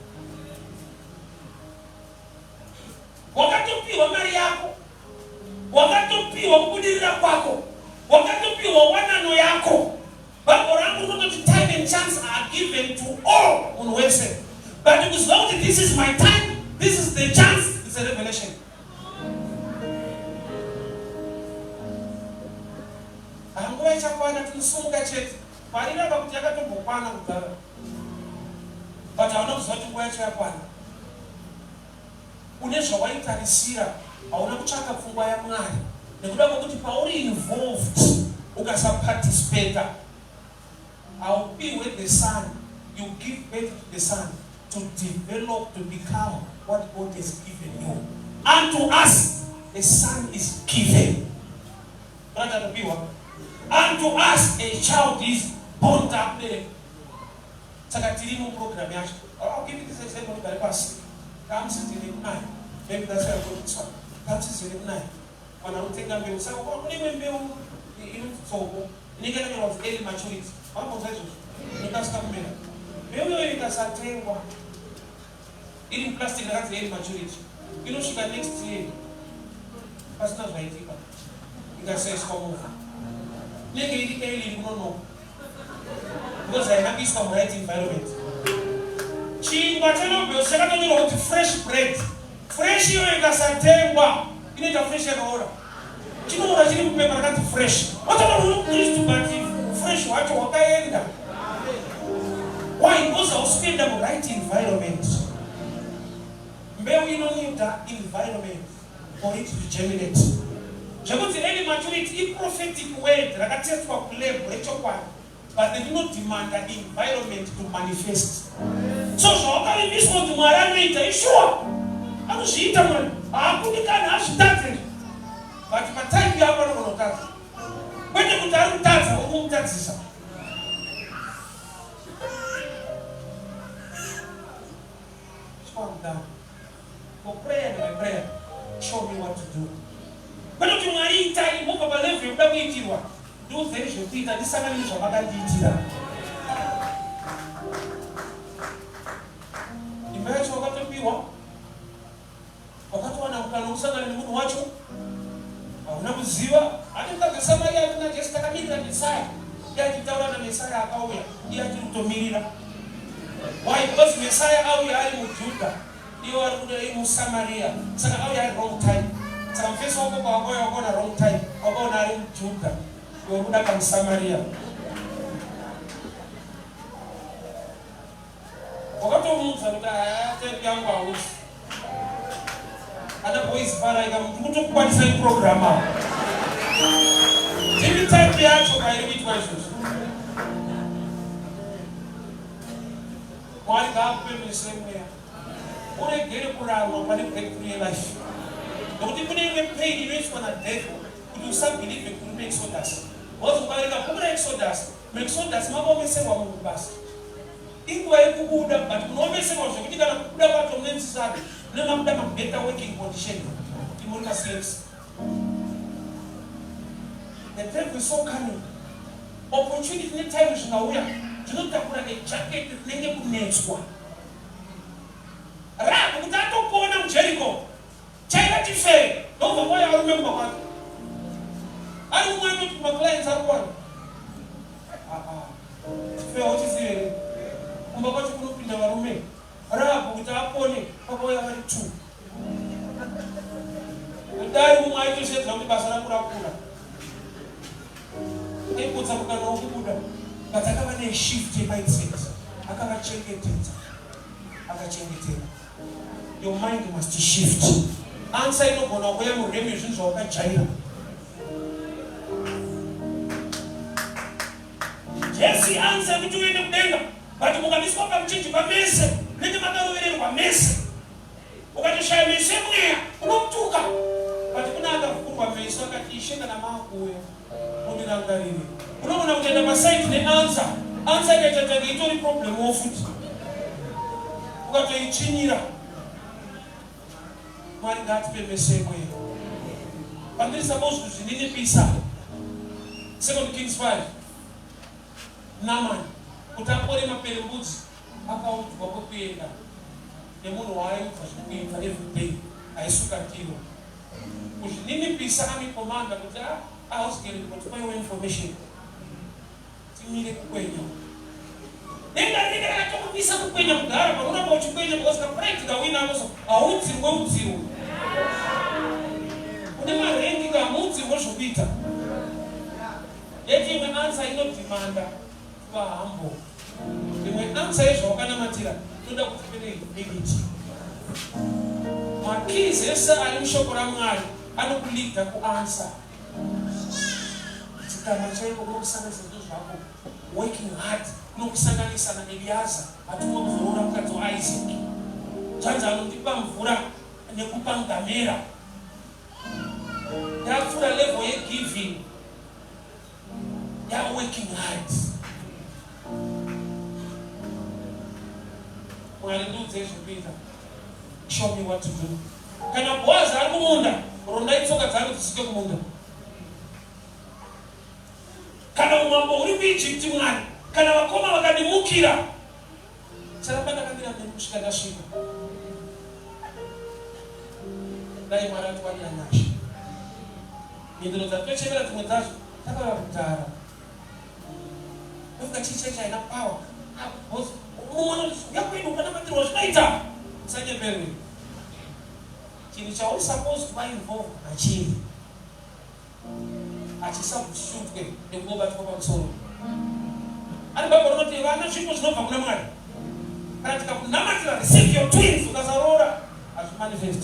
S1: Wakatopiwa mari yako, wakatopiwa kubudirira kwako, wakatopiwa wanano yako. Bible rangu rinototi time and chance are given to all munhu wese, but kuziva kuti this is my time, this is the chance, it's a revelation. Nguva ichakwana tinosumuka chete. Pariramba kuti yakatombokwana kudhara. But hauna kuziva kuti nguva yacho yakwana. Une zvawaitarisira, hauna kutsvaka pfungwa yaMwari. Nekuda kwekuti pauri involved ukasaparticipata haupihwe the son, you give birth to the son to develop to become what God has given you. Unto us a son is given. Ratatopiwa. Unto us a child is born takubereka. Saka tiri muprogram yacho. I'll give you this example tigare pasi. Kamusizini kunaya. Maybe that's why I got this one. Kamusizini kunaya. Vanhu vanotenga mbeu. Saka kune imwe mbeu inonzi tsoko inenge yakanyorwa kunzi early maturity. Makambonzwa izvozvo? Inokasika kumera. Mbeu iyoyo ikasatengwa iri muplastic rakanzi early maturity inosvika next year pasina zvaitika ikasaiswa muvhu inenge iri early iri kunonoka because haina kuiswa muright environment. Chingwa cheLobels chakatonyorwa kuti fresh bread. Fresh iyoyo ikasatengwa inoita fresh yakaora. Chinoora chiri mupepa rakanzi fresh. Watoona uri muKristu but fresh hwacho hwakaenda. Why? Because hausi kuenda muright environment. Mbeu inonida environment for it to germinate. Zvekunzi early maturity iprophetic word rakatestwa kulab rechokwadi but rinodemanda environment to manifest. So zvawakavimbiswa kuti Mwari anoita ishuwa anozviita Mwari haakundikani hazvitadze but patime yako anogona kutadza kwete kuti ari kutadza uri kumutadzisa. Chikwa For prayer and my prayer, show me what to do. Kwete kuti Mwari itai mobva palevel level yekuda kuitirwa, ndiudzei zvekuita ndisangane nezvamakandiitira. Imba yacho wakatopiwa, wakatowana mukana wekusangana nemunhu wacho, hauna kuziva. Hati mukadzi weSamaria ati kuna Jesu, takamirira Mesaya. Iye achitaura naMesaya akauya, iye achiri kutomirira. Why? Because Mesaya auya ari muJudha, ivo vari kuda muSamaria. Saka auya ari wrong time. Saka mufesi wako pawakauya wakaona wrong time, wakaona ari muJudha, iwe uri kuda kamuSamaria. Wakatomuudza kuti haa type yangu hausi. Ana boys farai ka mukutokukwanisai program apa. Ndimi type yacho ka iri kuitwa izvozvo. Mwari ngaakupe meso emweya. Uregere kuramwa pane breakthrough yelife. Nokuti kune imwe pain inoiswa nadevil kuti usabelieve kuti uri muExodus. Because ukaverenga bhuku raExodus, muExodus makaomeserwa munhu basa. Inguva yekubuda but munoomeserwa zvekuti kana kubuda kwacho mune musisade mune makuda mabetter working condition kuti muri maslaves. The devil is so cunning. Opportunity netime zvikauya zvinotakura nejacket rinenge kunetswa. Rahabhi kuti atopona muJericho Chaiva chifere ndokubva kwauya varume kumba kwake. Ari mumwe anoti kumaclients ari kuwana. Ah, ah. Chifere hauchizivi here? Kumba kwacho kunopinda varume. Rahabhu kuti apone kwakauya vari two. Kudai mumwe aitoshedzera kuti basa rangu rakura. Aipotsa mukana wokubuda but akava neshift yemindset. Akavachengetedza. Akachengeteka. Your mind must shift. Answer inogona kuuya muremu yezvinhu zvawakajaira. Jesu answer yekuti uende kudenga but mukamiswa pamuchinjikwa mese munenge makarovererwa mese. Ukatoshaya meso emweya unomutuka but kune akavhurwa meso akati Ishe kana maakuuya mundirangarire. Unogona kutoenda paside neanswer, answer ikaita tange itori problem wo futi ukatoitsvinyira. Mwari ngaatipe meso emweya. Pandiri suppose kuzvininipisa. Second Kings 5 Naaman kuti apore maperembudzi akaudzwa kwekuenda nemunhu waaiudzwa zvekuita everyday aisuka ndiro. Kuzvininipisa army commander kuti ah house girl ndimbotipa iwe information timire kukwenya. Denga rinenge rakatokumisa kukwenya kudhara panoramba uchikwenya because kapride kauinako so haudzirwe udzirwe. Une marengi ka hamuudzirwe zvokuita. Yet imwe answer inodemanda kuva humble. Imwe answer yezvawakanamatira inoda kuti uve nehumility. Makeys ese ari mushoko raMwari anokuleader kuanswer. Kudzikama chaiko kunokusanganisa zvinhu zvako. Working hard kunokusanganisa naEliaza atumwa kuzoroora mukadzi waIsaac. Zvanzi anondipa mvura nekupa ngamera. Ndapfuura level yegiving. They are working hard. Mwari ndiudzei zvekuita. Show me what to do. Kana Boaz ari kumunda, rondai tsoka dzangu dzisvike kumunda. Kana umambo huri kuEgypt Mwari, kana vakoma vakandimukira, Charamba ndakamira nemi kusvika ndasvika. Dai Mwari atiwanira nyasha. Mhinduro dzatochemera dzimwe dzacho takauya kudhara. Ndofunga chii chechi haina power. Ah, boss, mumwe anoti uya kwedu ukanamatirwa zvinoita. Usanyeperwe. Chinhu chauri supposed kuva involved machiri. Hachisubstitutwe nekungobatwa pamusoro. Ari Bible rinoti vana zvipo zvinobva kuna Mwari. Kana tikakunamatira receive your twins ukasaroora hazvimanifest.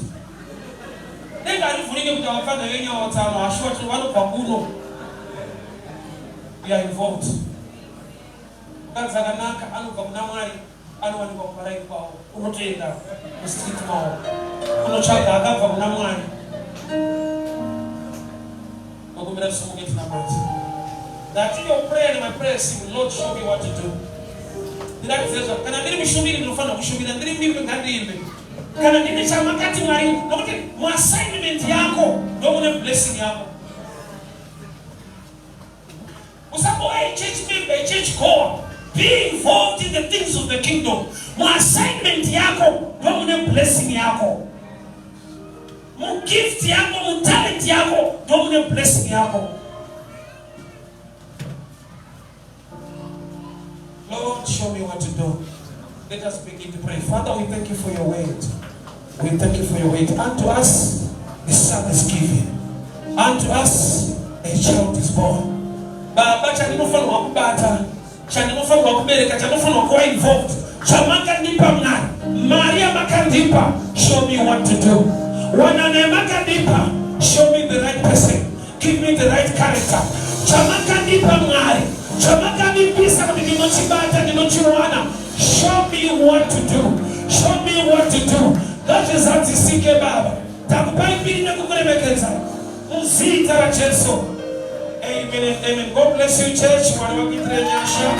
S1: Denga harivhurike kuti vapfana venyu avo tsano hashuwa vanobva kuno. We are involved. Mukadzi akanaka anobva kuna Mwari. Anowanikwa kumaraini kwavo unotoenda mustreet mavo unotsvaga akabva kuna Mwari. Nokumbira tisumuke tinamate. That your prayer and my prayer sim Lord show me what to do. Ndiratidze zva kana ndiri mushumiri ndinofanira kushumira ndiri muimbi ngandiimbe. Kana ndine chamakati Mwari nokuti muassignment yako ndomune blessing yako. a church goer. Be involved in the things of the kingdom. Muassignment yako ndomune blessing yako. Mugift yako, mutalent yako ndomune blessing yako. Lord, show me what to do. Let us begin to pray. Father, we thank you for your word. We thank you for your word. Unto us a son is given. Unto us a child is born. Baba, chandinofanirwa kubata, chandinofanirwa kubereka, chandinofanirwa kuva involved, chamakandipa Mwari, mari yamakandipa, show me what to do. Wanano yamakandipa, show me the right person. Give me the right character. Chamakandipa Mwari, chamakandimbisa kuti ndinochibata, ndinochiwana. Show me what to do. Show me what to do. Ngazvizadzisike Baba. Takupai mbiri nekukuremekedza. Muzita raJesu. Amen and amen. God bless you church. Mwari vakuitire nyasha.